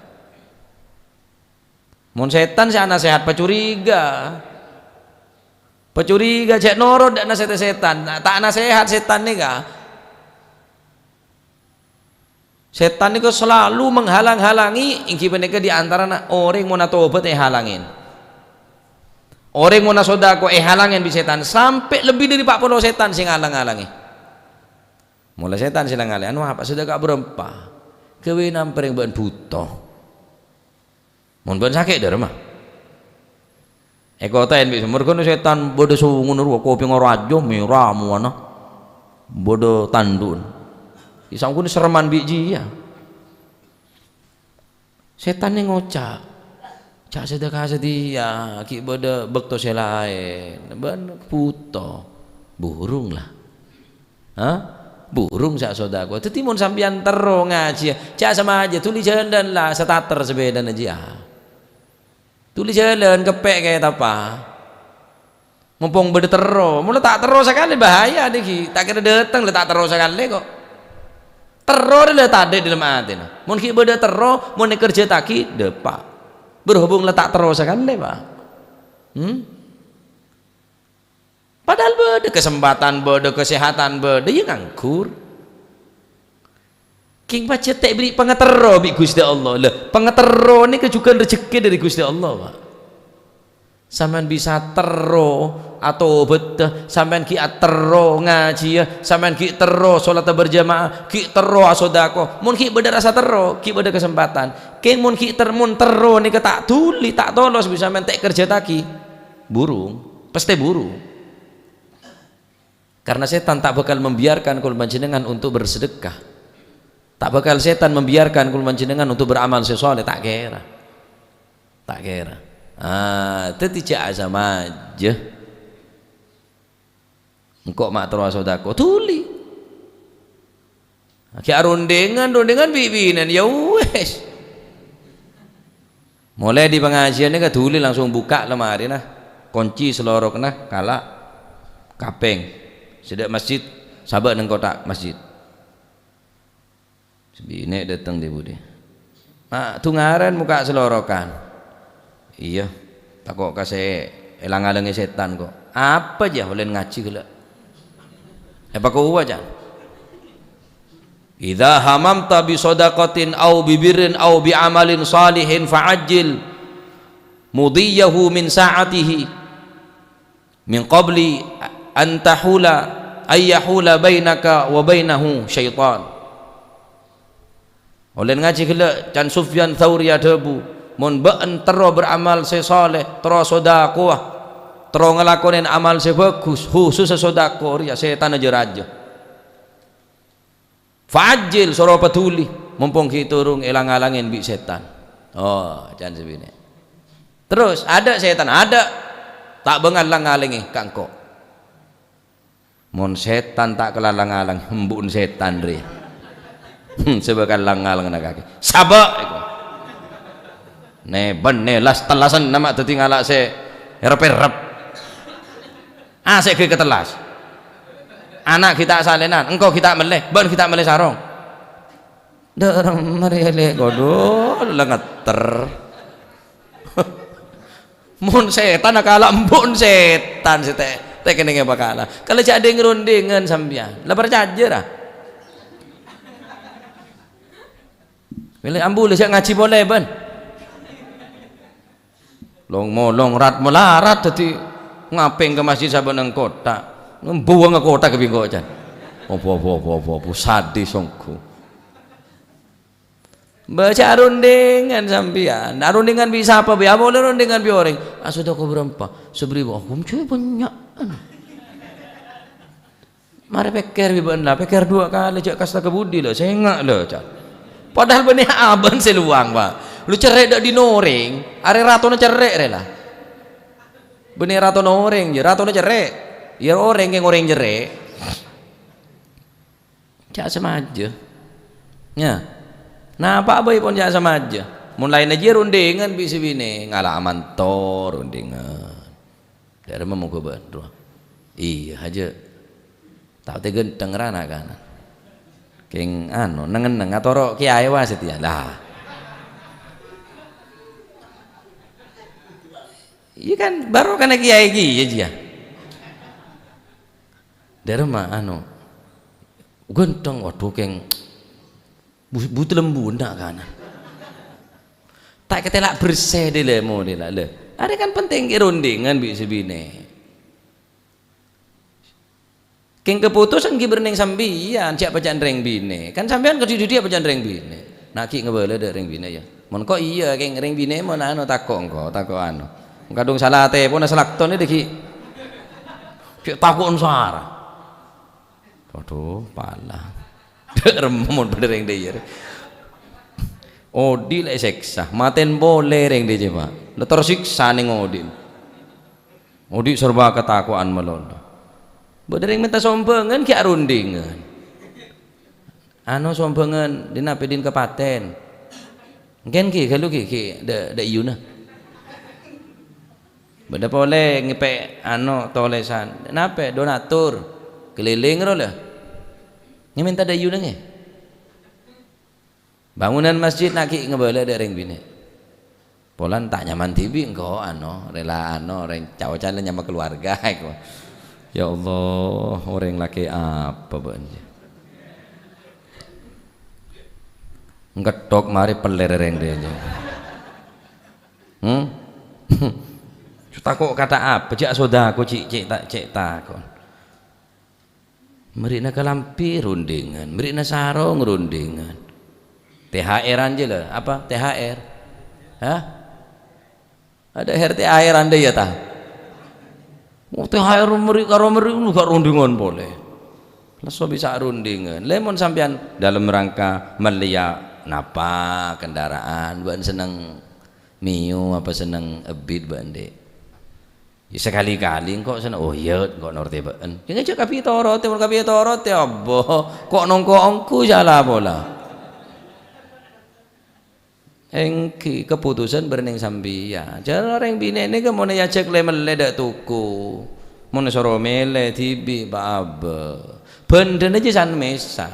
Mon sètan sè ana sehat, pacuriga. Pacuriga, cè' noro' dâ' nasèhatta sètan. Nah, ta' nasehat sètan nèka. Sètan nèko selalu menghalang-halangi, èngghi panèka di antarana orèng mon atobhât èhalangè. Orèng mon asodako èhalangè bi' sètan, sampè' lebbi dâri pa' polo sètan sè ngalang-ngalangè. Mola sètan sè la ngalè, "Anu apa, sodako bârâmpa? Ghâbây nampa rèng bâ'na bhuto." Mon bâ'na sakè' dâremma. Èkotaèn bi' sè merghâna sètan bâdâ songona rowa, kopèngnga rajâ, mèra mowana. Bâdâ tandhu'na. Sè songona serreman bi' jiyâ. Sètan nè ngoca', "Jhâ' sèdhâka satèya, ghi' bâdâ bâkto sè laèn." Bâ'na bhuto. Burung la. Hah? Burung sè asodako. Dhâddhi mon sampèyan terro ngajhiyâ, jhâ' samaja, dhuli jhâlân la, satater sapèdana jiyâ. Dhuli jhâlân, keppè' kètapa. Mompong bâdâ terro. Mon la ta' terro sakalè, bahaya dhâggi'. Ta' kèra dâteng la ta' terro sakalè, kok. Terro rè la tadâ' è dâlem atèna. Mon ghi' bâdâ terro, mon èkerjhâtaghi, dâpa'. Berhubung la ta' terro sakalè, Pak. Hmm? Padahal bâdâ kasempatan, bâdâ kasèhatan, bâdâ, iyâ nganggur. Kèng pajhât ta' èberri' pangaterro bi' Ghustè Allah. Lah, pangaterro nèka jhughân rejhekkè dâri Ghustè Allah, Pak. Sampèyan bisa terro atobhâddhâ, sampèyan ghi' aterro ngajhiyâ, sampèyan ghi' terro sholatta berjamaah, ghi' terro asodako. Mon ghi' bâdâ rassa terro, ghi' bâdâ kasempatan. Kèng mon ghi' ter-, mon terro nèka ta' dhuli, ta' tolos, bisa sampèyan ta' èkerjhâtaghi. Burung, pastè burung. Karena sètan ta' bhâkal membiarkan kaulâ panjhennengngan untuk bersedekah. Ta' bhâkal sètan membiarkan kaulâ panjhennengngan untuk beramal sè shaleh, ta' kèra. Ta' kèra. Ah, dhâddhi jhâ' asamaja. Engko' ma' terro asodako, dhuli. Ghi' arondhèngan, rondhèngan bi'-binèn, ya wis. Molaè dâri pangajiân nèka dhuli langsung bukka' lemarina, konci salorokna, kala' kapèng. Sè dâ' masjid, sabâ' neng kottha' masjid. Sè binè' dâteng dhi-budhi. Ma' dhungaren mokka' sè lorokan. Iyâ, tako' ka sè èlang-alangè sètan ko'. Apa jâ, olèn ngajhi ghellâ'. Èpakowa, can. "Idza hamamta bi shadaqatin aw bi birrin aw bi amalin shalihin fa'ajjil mudhiyahu min sa'atihi." Min qabli an tahula, ay yahula bainaka wa bainahu syaitan. Olèn ngajhi ghellâ', can Sufyan Tsauri adhâbu, "Mon bâ'en terro beramal sè shaleh, terro sodakowa, terro ngalakonè amal sè bhâghus, khusussa sodako rèya sètanna jâ-rajâ." Fa'ajjil, soro paduli, mompong ghi' torung èlang-alangè bi' sètan. Oh, can sè binè'. Terros, adâ' sètan, adâ'. Ta' bângal lang-ngalèngè ka engko'. Mon sètan ta' kala lang-ngalèng, embu'en sètan rè. Hmm, sè bhâkal lang-ngalèng na kakè. Sabâ' èko. Nè, bân, nè, las-tellasan nama dhâddhi ngala' sè rep-errep. Ah, sè ghi' katellas. Ana' ghi' ta' salènan, engko' ghi' ta' mellè, bân ghi' ta' mellè sarong. Dâ' remma rèya lè' kodhu la ngetter. Mon sètan akala, embu'en sètan sè te-, tèkennengngè pakala. Kala jhâ' ding-rundingan sampèyan. La parcajâ, ra? Mèlè ambu la jhâ' ngajhi polè, bân. Long-molong rat-malarat dhâddhi ngapèng ka masjid sabâ' neng kottha'. Mbuwângnga kottha' ka bingko', can. Opo, opo, opo, opo, opo, sadis ongghu. Bâca rundingan sampèyan. Nah, rundingan bi' sapa, bi' apa ollè rundingan bi' orèng? Ah, sodako bârâmpa? Sabâribu. Oh, ghun cè' bânnya'. Marè pèkkèr bi' bâ'na la, pèkkèr duwâ' kalè, jhâ' kasta ka budi la, sènga' la, can. Padahal bânnè abâ'na sè lowang, Pak. Lu cerrè' dâ' dinna orèng, arè ratona cerrè' rè la. Bânnè ratona orèng, jâ, ratona cerrè'. Iyâ orèng kèng orèng cerrè'. Jhâ' samajâ. Nya. Napa'a bhâi pon jhâ' samajâ. Mon laènna jiyâ rundingan bi' sè binè, ngala' amanto rundingan. Dâ'remma mongghu bâ'na rowa. Iyâ, hajâ. Tao tè ghântheng ra na'-kana'. Kèng anu, neng-enneng atoro' kèyaè wa satèya. Lah. Iyâ kan, bhârokana kèyaè kèya jiyâ. Dâ'remma anu, ghântheng, waduh, kèng bu-, butellembu na'-kana'. Ta' katèla' bersè dâlem dâlem. Arè kan penting kè rundingan bi' sè binè. Kèng kapotosan ghi' bârnèng sampèyan, jhâ' pajhât rèng binè. Kan sampèyan kadhi-kadhi pajhât rèng binè. Na' ghi' ngabâlâ dâ' rèng binè, yâ. Mon ko' iyâ, kèng rèng binè mon anu tako' engko', tako' anu. Kadhung sala atè pon asalakton dâggi'. Cè' tako'en sara. Waduh, pala. Dâ'remma mon bâdâ rèng dâjâr. Odi' la èsèksa, matèn polè rèng dâjâ, Pak. La tersiksa nèng odi'. Odi' serba katako'an malolo. Bâdâ rèng mènta sombhângan ghi' arundingan. Ano sombhângan dina pèdin kapatèn. Engkèn ghi' ghâllu ghi', ghi' dâ', dâ' iyuna. Bâdâ polè ngèpè' ano tolèsan. Napè donatur? Keliling ro la. Ngè mènta dâ' iyuna ngè. Bangunan masjid na' ghi' ngabâlâ dâ' rèng binè'. Polana ta' nyaman dhibi' engko', ano, rela, ano, rèng ca-oca la nyama keluarga, èko. Ya Allah, orèng lakè' apa bâ'na? Ngketthok marè pellèr rèng dâjâ. Hmm? Tako' kata apa? Jhâ' sodako cè', cè' ta-, cè' tako'. Mèrè'na kalambhi rundingan, mèrè'na sarong rundingan. T H R-an jâ la, apa? T H R. Hah? Adâ' T H R-an dâ' iyâ ta? Oh, T H R mèrè' karo mèrè' ghâ' rundingan polè. Lesso bisa rundingan. Lèmon sampèyan dalam rangka mellèya napa kendaraan, bâ'na senneng Mio apa senneng Ebit bâ'na dhi'? Ya, sakali-kali engko' senneng, oh iyâ, engko' nortè bâ'na. Ya, ngajhâk kabbhi torotè, mon kabbhi torotè, abbo, ko' nongko' ongghu sala pola. Èngghi, kapotosan bârnèng sampèyan. Jhâ' rèng binè' nèka mon èajhâk lè-mellè dâ' toko. Mon èsoro mèlè dhibi' pa' abâ'. Bhândhâna jiyâ san-mèsan.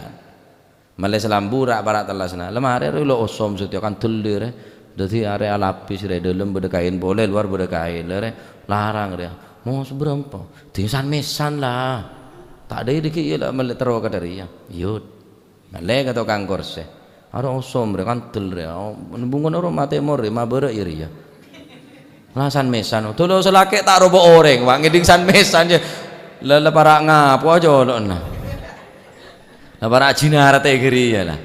Mèlè salambura' para' tellasna. Lèmarè rè lo' osom satèya kan dellè rè. Dhâddhi arè alapis rè, dâlem bâdâ kaèn polè, lowar bâdâ kaèn rè. Larang rè. Mos bârâmpa. Dhing san-mèsan la. Ta' dâi' dhâggi' iyâ la mèlè terro ka dhâriyâ. Yut. Mèlè ka tokang korsè. Arè osom rè, kandel rè. Oh, bungkona ro matè mor rè, mabârâ' iyâ rèya. La san-mèsan. Dolo salakè' ta' ropo orèng, Pak. Ngèdhing san-mèsan, yâ. La, la para' ngapo aja olo'na. La para' jinar tè ghâriyâ, la.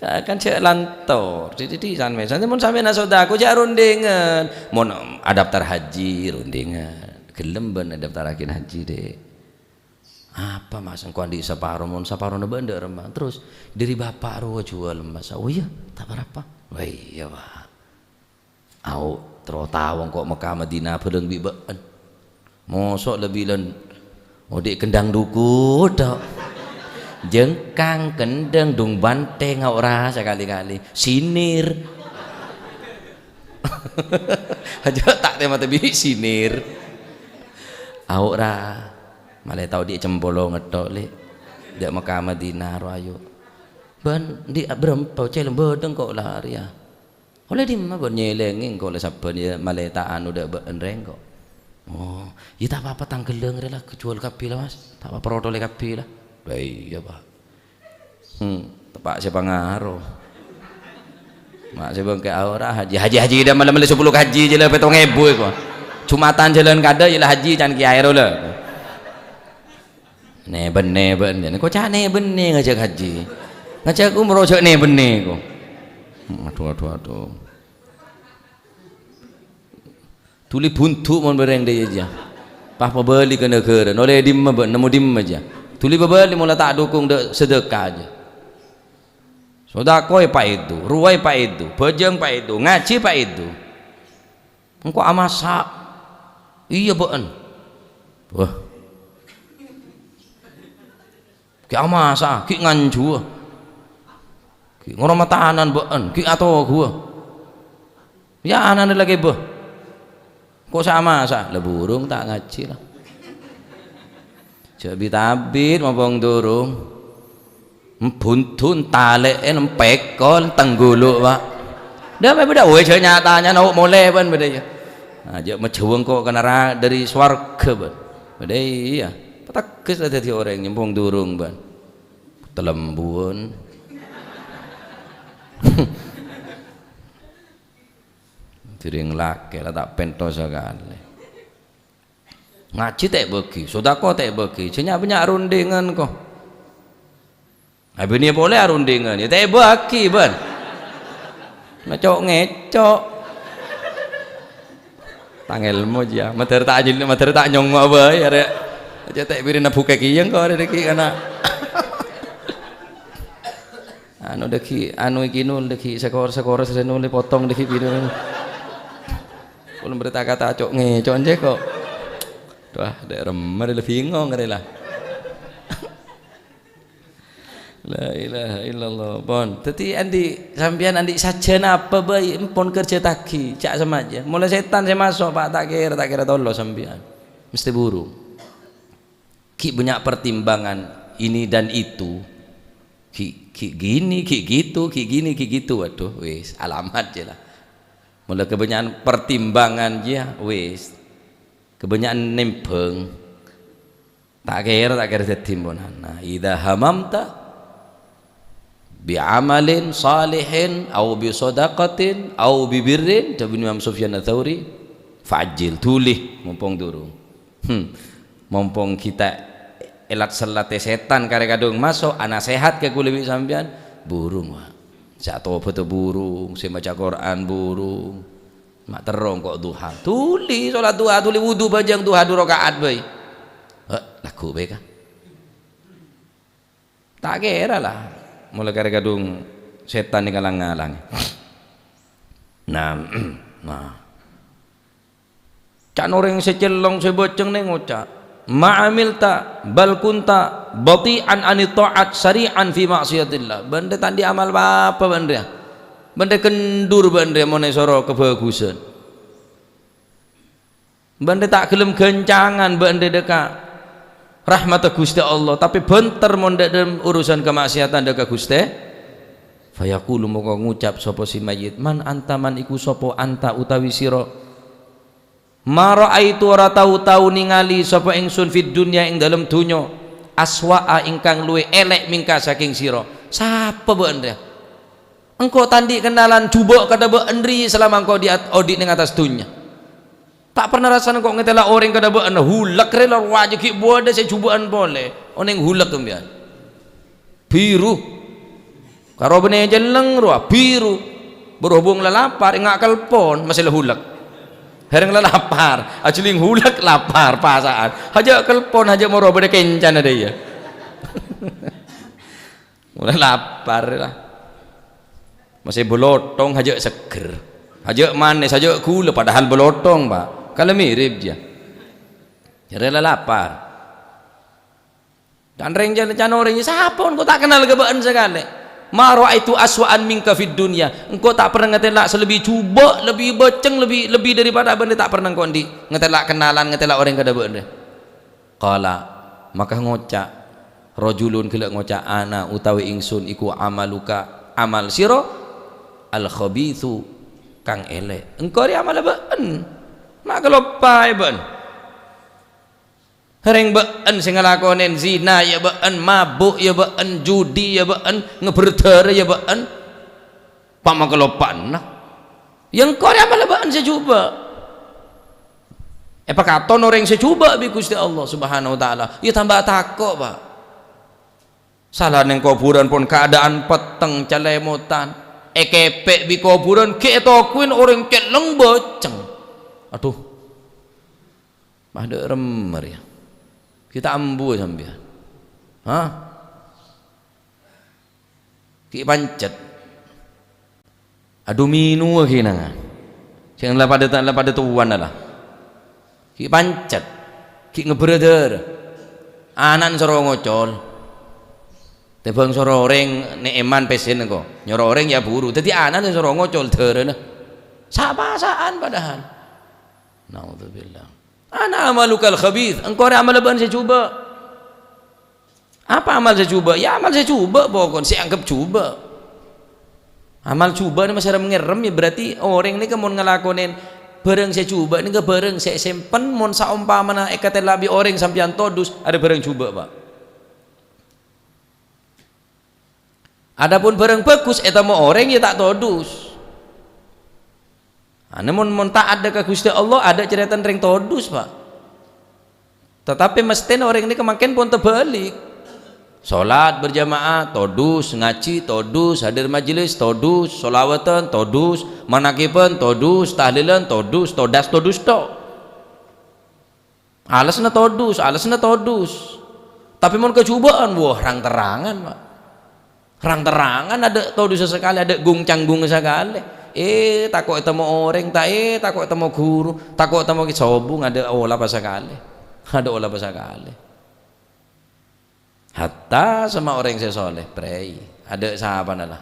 Ka-, kan jhâ' lantor. Dhidhi' san-mèsan. Mon sampèyan asodako, jhâ' rondhèngan. Mon adaptar haji, rondhèngan. Ghellem bân adaptaraghi haji, Dek. Apa, Mas? Engko' andi' saparo, mon saparona bâ'na dâ' remma. Terros, dhâri bapa' rowa juwâl emmas. Oh, iyâ? Ta' pa-rapa. Wah, iyâ, Pak. Au, terro tao engko' Mekka Madinah bhâlâng bi' bâ'en. Moso' la bilân odi' kendang dhuku' tok. Jengkang, kendang, dung banteng, au ra sakali-kali. Sinir. Aja ta' tè-matè bi' sinir. Au ra. Malè tao dhi' cempolong ngettok, Lè'. Dâ' Mekka Madinah rowa ayu. Bân dhi' bârâmpa cèlem bâdâng ko' la rèya. Ollè dimma bân nyèlèngè engko' la sabbhân yâ malè ta' anu dâ' bâ'en rèng ko'. Oh, yâ ta' pa-apa tangghellâng rè la, juwâl kabbhi la, Mas. Ta' pa-apa rotolè kabbhi la. Lah iyâ, Pak. Hmm, teppa' sè pangaro. Ma' sè bengkè aora haji, haji, haji dâ' malem-malem sapolo haji jâ la pèttong èbu èko. Jumatan jhâlân kadâ' jâ la haji can kiyaè rowa la. Nè-bânnè bâ'en, jâ nèko ca' nè-bânnè ngajhâk haji. Ngajhâk umroh jhâ' nè-bânnè ko. Adu, adu, adu. Dhuli bhundu' mon bâreng dâ' iyâ, jâ. Pas pabâli ka naghârâ, nolè dimma bâ'en, nemmo dimma, jâ. Dhuli pabâli mola ta' dhukung dâ' sadâka, jâ. Sodako èpaèdu, rowa èpaèdu, bhâjâng paèdu, ngajhi paèdu. Engko' amasa'. Iyâ, bâ'en. Wah. Ghi' amasa', ghi' nganjuwâ. Ghi' ngormat tanan bâ'en, ghi' atoghuwâ. Yâ, ana'na la kèbâ. Ko' sè amasa', la burung ta' ngajhi la. Jhâ' bit-abit mompong durung. Mbhundu', ntalè'è, mpèkol, tenggulu', Pak. Dâ' mè' bâdâ, oè, jhâ' nya-tanya, no, molè bâ'en bâdâ, yâ. Nah, jhâ' majhâwâng ko' kennara dâri sowarghâ bâ'en. Bâdâ, iyâ. Pategghes la dhâddhi orèng nyèmpong durung bâ'en. Tellembuwân. Dhi' rèng lakè la ta' pènto sakalè. Ngajhi ta' èbâghi, sodako ta' èbâghi, jhâ' nya'-bânnya' rondhèngan ko. Abiniyâ polè arondhèngan, yâ ta' èbâghi, bâ'en. Ngèco'-ngèco'. Tang èlmo jiyâ, madhâr ta' nyel-, madhâr ta' nyongngo' bhâi, arè. Jhâ' ta' èbirina bhukè kèya engko' arè dhâggi' kana'. Anu dhâggi', anu iki nul dhâggi' sekor-sekor sè nul potong dhâggi' binèna. Kulâ berita kata co'-ngèco' jiyâ ko'. Wah, dâ' remma rè la bingong rè la. La ilaha illallah. Pon. Dhâddhi andi' sampèyan andi' sajân apa bhâi, empon kerjâtaghi, jhâ' samaja. Molaè sètan sè maso', Pak, ta' kèra, ta' kèra tolo sampèyan. Mesti buru. Ghi' bânnya' pertimbangan ini dan itu. Ghi', ghi' gini, ghi' gitu, ghi' gini, ghi' gitu. Waduh, wis, alamat jiyâ la. Molaè kabânnya'an pertimbangan jiyâ, wis. Kabânnya'an nèmbhâng. Ta' kèra, ta' kèra dhâddhi emponan. Nah, idza hamamta bi amalin shalihin au bi shadaqatin au bi birrin, dhâbuna Imam Sufyan Ats-Tsauri, "Fa'ajjil, dhuli, mompong durung." Hmm. Mompong ghi' ta' èlat-sèlatè sètan karè kadhung maso', ana sèhat ka kulâ bi' sampèyan, burung, Pak. Sè atobhât burung, sè maca Qur'an burung. Ma' terro engko' duha. Dhuli, sholat duha, dhuli wudu bhâjâng duha du raka'at bhâi. Hè, lagghu' bhâi, ka. Ta' kèra la. Molaè karè kadhung sètan nèka lang-ngalangè. Nah, nah. Can orèng sè cellong sè bâceng nè ngoca', "Ma amilta bal kunta bati'an anit ta'at sari'an fi ma'siyatillah." Bâ'en rè ta' andi' amal pa-apa bâ'en rè. Bâ'en rè kendur bâ'en rè mon èsoro kabhâghusân. Bâ'na ta' ghellem ghâncangan bâ'na dâ' ka rahmatta Ghustè Allah, tapè bhânter mon dâ', dâlem urusan kama'siyatan dâ' ka Ghustè. Fayaqulu, mongko ngucap sapa si mayyit, "Man anta, man iku sapa anta utawi sira?" "Ma ra'aitu, ora tao-tao ningali sapa ingsun fid dunya, ing dâlem dhunnya, aswa'a, ingkang luwih èlè' mingka sakèng sira." Sapa bâ'na rèya? Engko' ta' andi' kennalan jhubâ' kadâ' bâ'na rèya salama engko' di at-, odi' neng attas dhunnya. Ta' pernah rassana engko' ngatela' orèng kadâ' bâ'na, hulek rè la rowa jâ' ghi' bâdâ sè jhubâ'ân polè. Onèng hulek sampèyan. Biru. Karo bânnè celleng rowa, biru. Berhubung la lapar, enga' kelpon, masè la hulek. Hèrèng la lapar, ajhelling hulek lapar, pasa'an. Hajâ' kelpon, hajâ' moro bâdâ kèncana dâ' iyâ. Mula lapar la. Masè bâlotong, hajâ' seggher. Hajâ' manès, hajâ' ghulâ, padahal bâlotong, Pak. Kala mirip jâ. Jârèya la lapar. Can rèng can, can orèng, "Sapa engko' ta' kennal ka bâ'na sakalè? Ma ra'aitu aswa'an minka fid dunya." Engko' ta' pernah ngatela' sè lebbi jhubâ', lebbi bâceng, lebbi, lebbi daripada bâ'na ta' pernah engko' andi' ngatela' kennalan, ngatela' orèng kadâ' bâ'na. Qala, maka ngoca', rajulun ghellâ' ngoca', "Ana utawi ingsun iku amaluka, amal sira, al-khabithu, kang èlè'." Engko' rè amalla bâ'na. Ma' kaloppaè bâ'na. Rèng bâ'na sè ngalakonè zina, ya bâ'na, mabuk, ya bâ'na, judi, ya bâ'na, ngabbher dârâ, ya bâ'na. Pa' ma' kaloppa'na. Ya engko' rè amalla bâ'na sè jhubâ'. Èpakaton orèng sè jhubâ' bi' Ghustè Allah Subhanahu wa Ta'ala. Ya tamba tako', Pak. Sala neng kobhurân pon kaadaan petteng calèmotan. Èkèpè' bi' kobhurân ghi' ètoguwin orèng celleng bâceng. Adhu. Padâ remmer, ya. Ghi' ta' ambu sampèyan. Hah? Ghi' pancet. Adhu minowa ghi' nangan. Sè la padâ ta-, la padâ towana la. Ghi' pancet. Ghi' ngabbherrâ dârâ. Ana'na soro ngocol. Tèmbhâng soro orèng nè'èman pèssèna ko. Nyoro orèng ya buru. Dhâddhi ana'na soro ngocol dârâna. Sa'-pasa'an padahal. Naudzubillah. Ana amalukal khabith, engko' rè amalla bâ'na sè jhubâ'. Apa amal sè jhubâ'? Ya amal sè jhubâ' pokon, sè èangghep jhubâ'. Amal jhubâ' nèka masè rem-ngèrem, ya berarti orèng nèka mon ngalakonè bhârâng sè jhubâ' nèka bhârâng sè èsempen, mon saompamana èkatela' bi' orèng sampèyan todus, arè bhârâng jhubâ', Pak. Adapun bhârâng bhâghus ètemmo orèng, ya ta' todus. Ane mon, mon ta'at dâ' ka Ghustè Allah, adâ' carètana rèng todus, Pak. Tatapè mesthèna orèng nèka mangkèn pon tabhâlik. Sholat berjamaah, todus, ngajhi, todus, hadir majelis, todus, sholawatan, todus, manakiban, todus, tahlilan, todus, todas, todus tok. Alesna todus, alesna todus. Tapè mon kajhubâ'ân, wah, rang-terrangan, Pak. Rang-terrangan adâ' todussa sakalè, adâ' gung-canggungnga sakalè. Eh, tako' ètemmo orèng, ta', eh, tako' ètemmo ghuru, tako' ètemmo ki-, sobung, adâ' olapa sakalè. Adâ' olapa sakalè. Hatta sèma orèng sè soleh, prèi. Adâ' sapana la.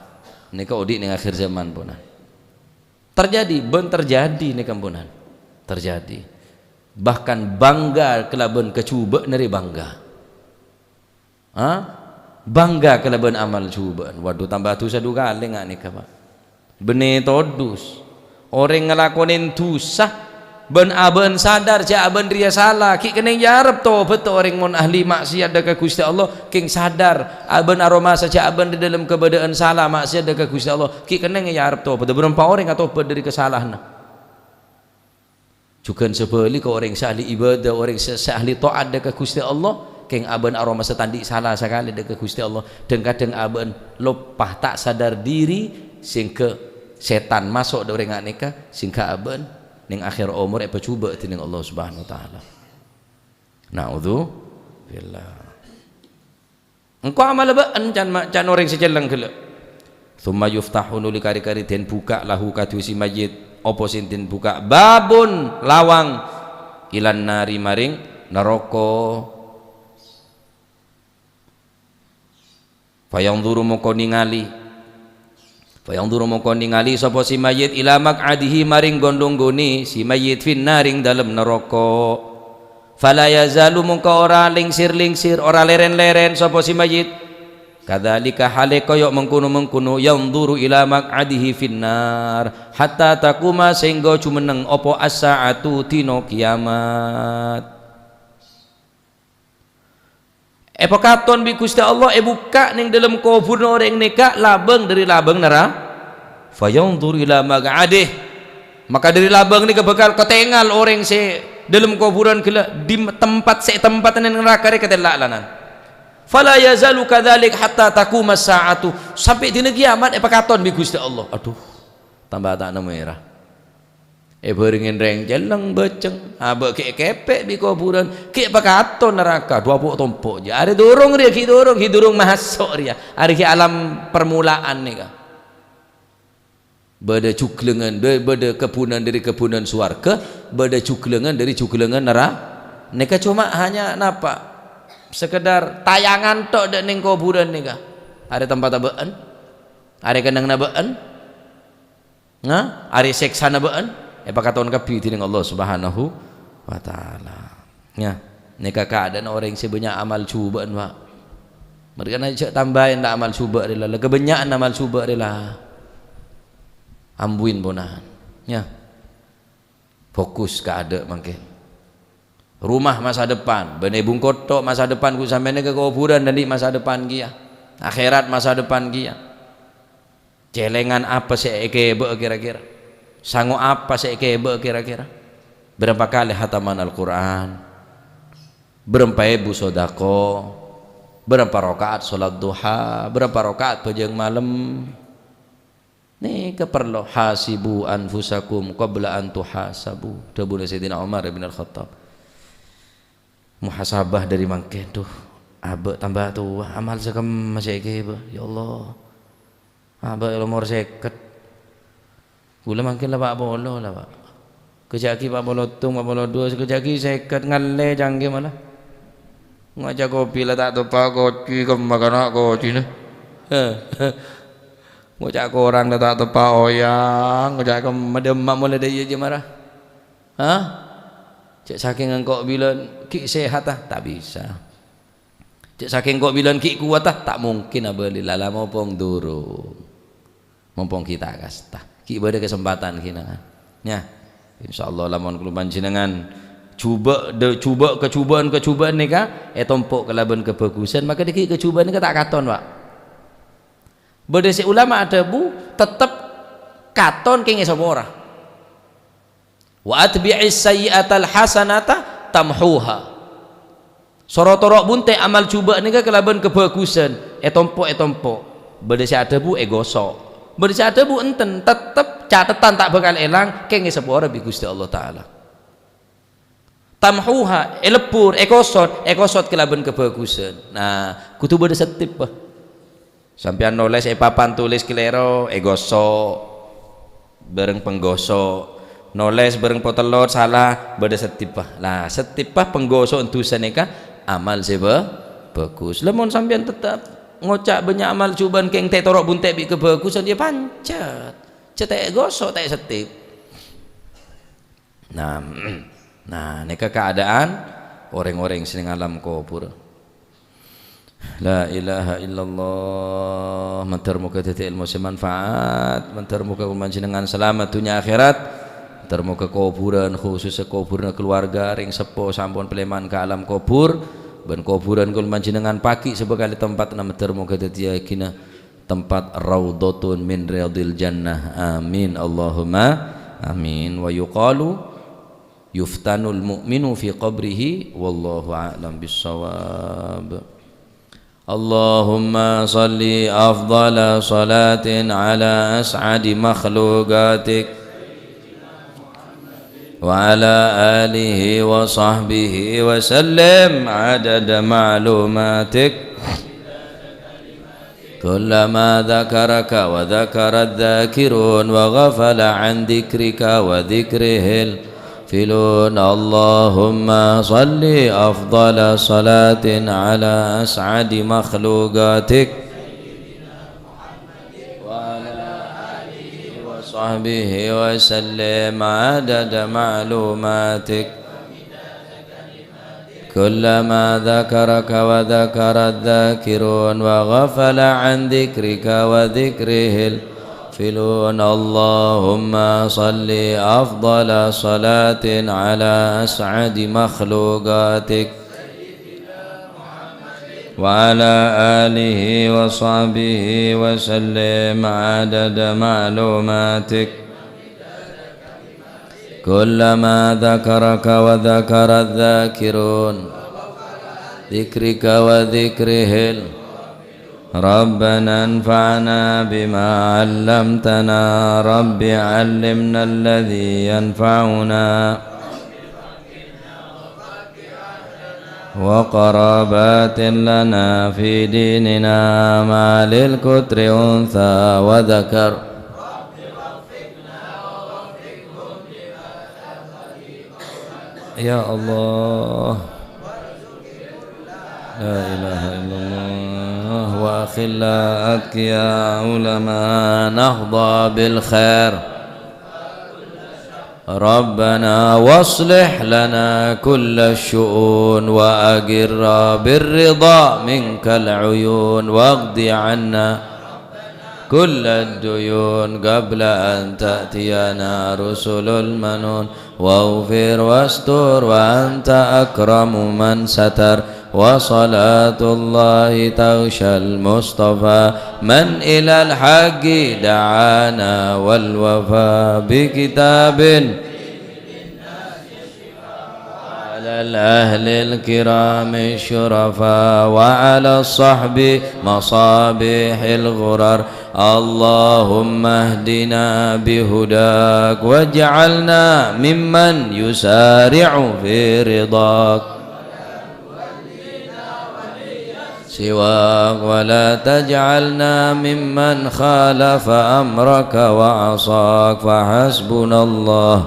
Nèka odi' neng akhir zaman, ponan. Terjadi, bân terjadi nèka, ponan. Terjadi. Bahkan bangga kalabân kajhubâ'na rè bangga. Ha? Bangga kalabân amal jhubâ'ân. Waduh, tamba dusa du kalè nga' nèka, Pak. Bânnè todus. Orèng ngalakonè dusa, bân abâ'na sadar jâ' abâ'na rèya sala, ghi' kennèng èarep tobhât orèng mon ahli maksiat dâ' ka Ghustè Allah, kèng sadar, abâ'na aromasa jâ' abâ'na dâlem kabâdâ'ân sala maksiat dâ' ka Ghustè Allah, ghi' kennèng èarep tobhât. Bârâmpa orèng atobhât dâri kasalahanna. Jhughân sabhâligghâ, orèng sè ahli ibadah, orèng sè, sè ahli ta'at dâ' ka Ghustè Allah, kèng abâ'na aromasa ta' andi' sala sakalè dâ' ka Ghustè Allah. Dhâng-kadhâng abâ'na loppa, ta' sadar diri, sehingga sètan maso' dâ' orèng nga' nèka, sehingga abâ'na neng akhèr omor èpajhubâ' dhineng Allah Subhanahu wa Ta'ala. Na'udzubillah. Engko' amalla bâ'na can ma-, can orèng sè celleng ghellâ'. Tsumma yuftahu, nuli kari-kari den bukka' lahu kaduwe si mayyit, apa sè den bukka', babun, lawang, ilan nari, maring naraka. Fayanzuru, mongko ningali. Fa yanzuru mongko ningali sapa si mayyit ila maq'adihi maring ghun-lungghunè si mayyit fin nar ing dalem naraka. Fala yazalu mongko ora lèngsèr-lèngsèr, ora lèrèn-lèrèn sapa si mayyit. Kadzalika hale kaya mengkono-mengkono yanzuru ila maq'adihi fin nar hatta taquma sehingga jumenneng apa as-sa'atu dina kiamat. Èpakaton bi' Ghustè Allah, èbukka' neng dâlem koburra orèng nèka labâng dâri labâng nara-, fayanzur ila maq'adih. Maka dâri labâng nèka bhâkal katèngal orèng sè dâlem koburân ghellâ' di tempat sè tempat neng naraka rè katella' lanan. Fala yazalu kadzalik hatta taqumas sa'atu. Sampè' dina kiamat èpakaton bi' Ghustè Allah. Adhu, tamba ta' nemmo èra. Èbhârengngè rèng celleng bâceng, abâ' ghi' èkèpè' bi' koburân, ghi' pakaton naraka, duwâ' po' tompo' jâ. Arè durung rèya, ghi' durung, ghi' durung maso' rèya. Arè ghi' alam permulaan nèka. Bâdâ jhuglângan, bâ-, bâdâ kebbhunan dâri kebbhunan sowarghâ, bâdâ jhuglângan dâri jhuglângan nara-, nèka coma hanya napa? Sekedar tayangan tok dâ' neng koburân nèka. Arè tempatta bâ'ân, arè kennengnganna bâ'ân. Nga, arè sèksana bâ'ân èpakaton kabbhi dhinèng Allah Subhanahu wa Ta'ala. Nya, nèka kaadâ'ân orèng sè bânnya' amal jhubâ'ân, Pak. Mangkana jhâ' tambâi la amal jhubâ' rè la, la kabânnya'an amal jhubâ' rè la. Ambuin ponahan. Nya. Fokus ka adâ' mangkèn. Rumah masa depan, bân è bungkot tok masa depan ghu sampèyan nèka koburân andi' masa depan kèya. Akhèrat masa depan kèya. Cèlèngan apa sè èkèbâ'â kèra-kèra? Sango apa sè èkèbâ'â kèra-kèra? Bârâmpa kalè hataman Al-Qur'an? Bârâmpa èbu sodako? Bârâmpa raka'at sholat duha? Bârâmpa raka'at bhâjâng malem? Nèka parlo, "Hasibu anfusakum qabla an tuhasabu," dhâbuna Sayyidina Umar bin Al-Khattab. Muhasabah dâri mangkèn, duh, abâ' tambâ towa, amal sè kemma sè èkèbâ, ya Allah. Abâ' lomor sèket. Ghulâ mangkèn la pa' polo la, Pak. Kejjhâ' ghi' pa' polo tong, pa' polo duwâ', kejjhâ' ghi' sèket, ngallè cangghi mala. Ngoca' kopi la ta' teppa' koci, kemma kana' kocina. Ngoca' korang la ta' teppa' oyang, ngoca' kemma dâ' emma' molaè dâ' iyâ jâ mara. Hah? Cè' sakèng engko' bilân ghi' sehat, ah? Ta' bisa. Cè' sakèng engko' bilân ghi' kowat, ah? Ta' mungkin abâli la, la mompong durung. Mompong ghi' ta' kasta. Ghi' bâdâ kasempadhân ghi' nangan. Nya, insyaallah lamon kaulâ panjhennengan jhubâ', dâ-, jhubâ' kajhubâ'ân-kajhubâ'ân nèka ètompo' kalabân kabhâghusân, maka dâgghi' kajhubâ'ân nèka ta' katon, Pak. Bâdâ sè ulama adhâbu, tettep katon kèngèng sapora. "Wa atbi'is sayyi'atal hasanata tamhuha." Soro toro' bunte' amal jhubâ' nèka kalabân kabhâghusân, ètompo'-ètompo'. Bâdâ sè adhâbu ègoso'. Bâdâ sè adhâbu enten, tettep catetan ta' bhâkal èlang, kèngèng sapora bi' Ghustè Allah Ta'ala. Tamhuha, èlebbur, èkosot, èkosot kalabân kabhâghusân. Nah, kodhu bâdâ settibbhâ. Sampèyan nolès è papan tolès kalèro, ègoso' bhâreng panggoso'. Nolès bhâreng potellot sala, bâdâ settibbhâ. Lah, settibbhâ panggoso'an dhusa nèka amal sè bhâ-, bhâghus. Lamon sampèyan tettep ngoca' bânnya' amal jhubâ'ân kèng ta' toro' bunte' bi' kabhâghusân, ya pancet. Cè' ta' ègoso', ta' èsettib. Nah, nah, nèka kaadaan orèng-orèng sè neng alam kobhur. La ilaha illallah. Mandhâr moghâ dhâddhi èlmo sè manfaat. Mandhâr moghâ kaulâ panjhennengan salamet dhunnya akhèrat. Mandhâr moghâ kobhurân, khususnya kobhurânna kaluwarga, rèng seppo sampon palèman ka alam kobhur. Bân kobhurân kaulâ panjhennengan pagghi' sabâkali tempatna, mandhâr moghâ dhâddhiyâghinah tempat raudhatun min riyadil jannah. Amin. Allahumma amin. Wa yuqalu yuftanul mu'minu fi qabrihi. Wallahu a'lam bissawab. Allahumma salli afdhala salatin ala as'adi makhluqatik. وعلى آله وصحبه وسلم عدد معلوماتك. كلما ذكرك وذكر الذاكرون وغفل عن ذكرك وذكره الغافلون. اللهم صل أفضل صلاة على أسعد مخلوقاتك. وعلى وصحبه وسلم عدد معلوماتك. كلما ذكرك وذكر الذاكرون وغفل عن ذكرك وذكره الغافلون. اللهم صل أفضل صلاة على أسعد مخلوقاتك وعلى آله وصحبه وسلم عدد معلوماتك. كلما ذكرك وذكر الذاكرون ذكرك وذكره ال-، ربنا انفعنا بما علمتنا، رب علمنا الذي ينفعنا، وقرابات لنا في ديننا مع للكتر أنثى وذكر. يا الله. لا إله إلا الله. وأخلاء أتقياء علماء نهضى بالخير. ربنا واصلح لنا كل الشؤون وأقر بالرضا منك العيون واقض عنا كل الديون قبل أن تأتينا رسل المنون واغفر واستر وأنت أكرم من ستر وصلاة الله تغشى المصطفى من إلى الحق دعانا والوفاء بكتاب على الأهل الكرام الشرفاء وعلى الصحب مصابيح الغرر. اللهم اهدنا بهداك واجعلنا ممن يسارع في رضاك سواك ولا تجعلنا ممن خالف أمرك وعصاك فحسبنا الله.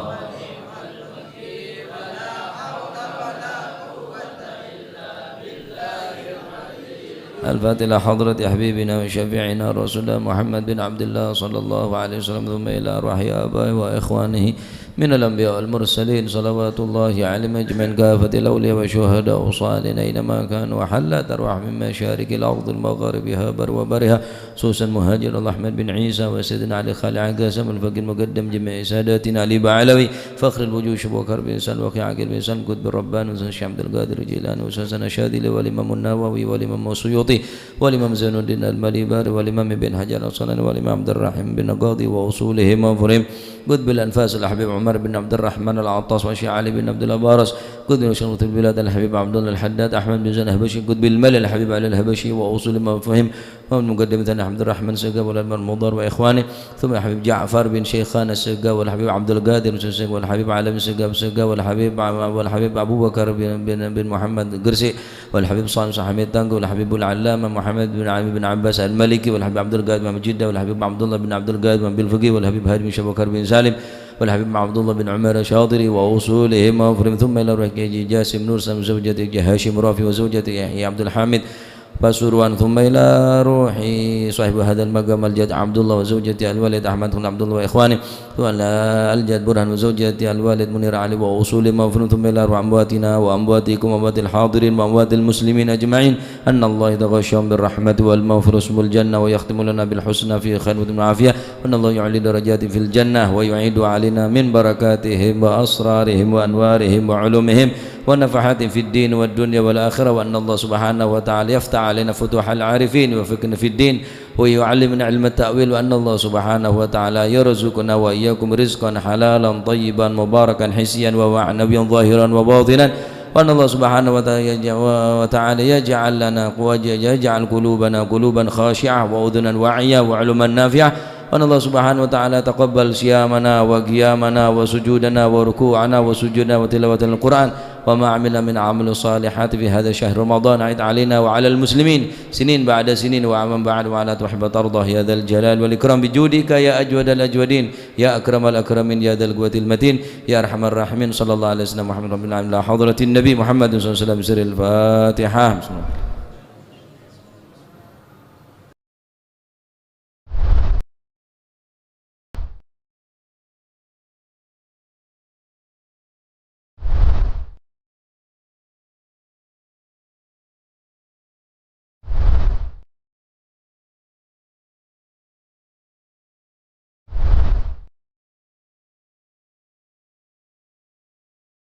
الفاتحة لحضرة حبيبنا وشفيعنا رسول الله محمد بن عبد الله صلى الله عليه وسلم، ثم إلى أرواح آبائه وإخوانه من الأنبياء والمرسلين صلوات الله عليهم أجمعين، كافة الأولياء والشهداء والصالحين أينما كانوا، وحلت أرواح من مشارق الأرض ومغاربها بر وبرها، خصوصا مهاجر الله أحمد بن عيسى وسيدنا علي خالع قاسم الفقيه المقدم جميع ساداتنا علي بعلوي فخر الوجود شبوكر بن سلوى عقيل بن سلم قطب الرباني وسيدنا الشيخ عبد القادر الجيلاني وسيدنا الشاذلي والإمام النووي والإمام السيوطي والإمام زين الدين المليباري والإمام ابن حجر العسقلاني والإمام عبد الرحيم بن قاضي وأصولهم وفروعهم قطب الأنفاس الحبيب عمر بن عبد الرحمن العطاس والشيخ علي بن عبد الله باروس قطب شرطة البلاد الحبيب عبد الله الحداد أحمد بن زين الحبشي قطب المال الحبيب علي الحبشي وأصولهم وفروعهم ومن مقدمة عبد الرحمن سقا والأنوار مضر وإخوانه، ثم الحبيب جعفر بن شيخان السقا والحبيب عبد القادر بن سقا والحبيب علي بن سقا سقا والحبيب ع-، والحبيب أبو بكر بن، بن، بن محمد قرسي والحبيب صالح حميد تانكو والحبيب العلامة محمد بن علي بن عباس المالكي والحبيب عبد القادر بن جدة والحبيب عبد الله بن عبد القادر بن بالفقي والحبيب هادي بن شبكر بن سالم والحبيب عبد الله بن عمر الشاطري وأصولهم وفروعهم، ثم إلى روح جاسم نور سم زوجته هاشم رافي وزوجته يحيى عبد الحميد Pasuruan, ثم إلى روح صاحب هذا المقام الجد عبد الله وزوجته الوالد أحمد بن عبد الله وإخوانه، ثم إلى الجد برهان وزوجته الوالد منير علي وأصولهم وفروعهم، ثم إلى أرواح أمواتنا وأمواتكم وأموات الحاضرين وأموات المسلمين أجمعين، أن الله يتغشاهم بالرحمة والمغفرة ويسكنهم الجنة ويختم لنا بالحسنى في خير وعافية، وأن الله يعلي درجاتهم في الجنة ويعيد علينا من بركاتهم وأسرارهم وأنوارهم وعلومهم ونفحات في الدين والدنيا والآخرة، وأن الله سبحانه وتعالى يفتح علينا فتوح العارفين ويفقهنا في الدين ويعلمنا علم التأويل، وأن الله سبحانه وتعالى يرزقنا وإياكم رزقا حلالا طيبا مباركا حسيا ومعنويا ظاهرا وباطنا، وأن الله سبحانه وتعالى يجع-، وتعالى يجعل لنا قو-، يجعل قلوبنا قلوبا خاشعة وأذنا واعية وعلما نافعة، وأن الله سبحانه وتعالى يتقبل صيامنا وقيامنا وسجودنا وركوعنا وسجودنا وتلاوة القرآن وما عملنا من أعمال صالحات في هذا الشهر رمضان، عد علينا وعلى المسلمين سنين بعد سنين وعاما بعد وعلى تحب ترضى يا ذا الجلال والإكرام بجودك يا أجود الأجودين يا أكرم الأكرمين يا ذا القوة المتين يا أرحم الراحمين. صلى الله على سيدنا محمد رب العالمين. إلى حضرة النبي محمد صلى الله عليه وسلم. سر الفاتحة. بسم الله.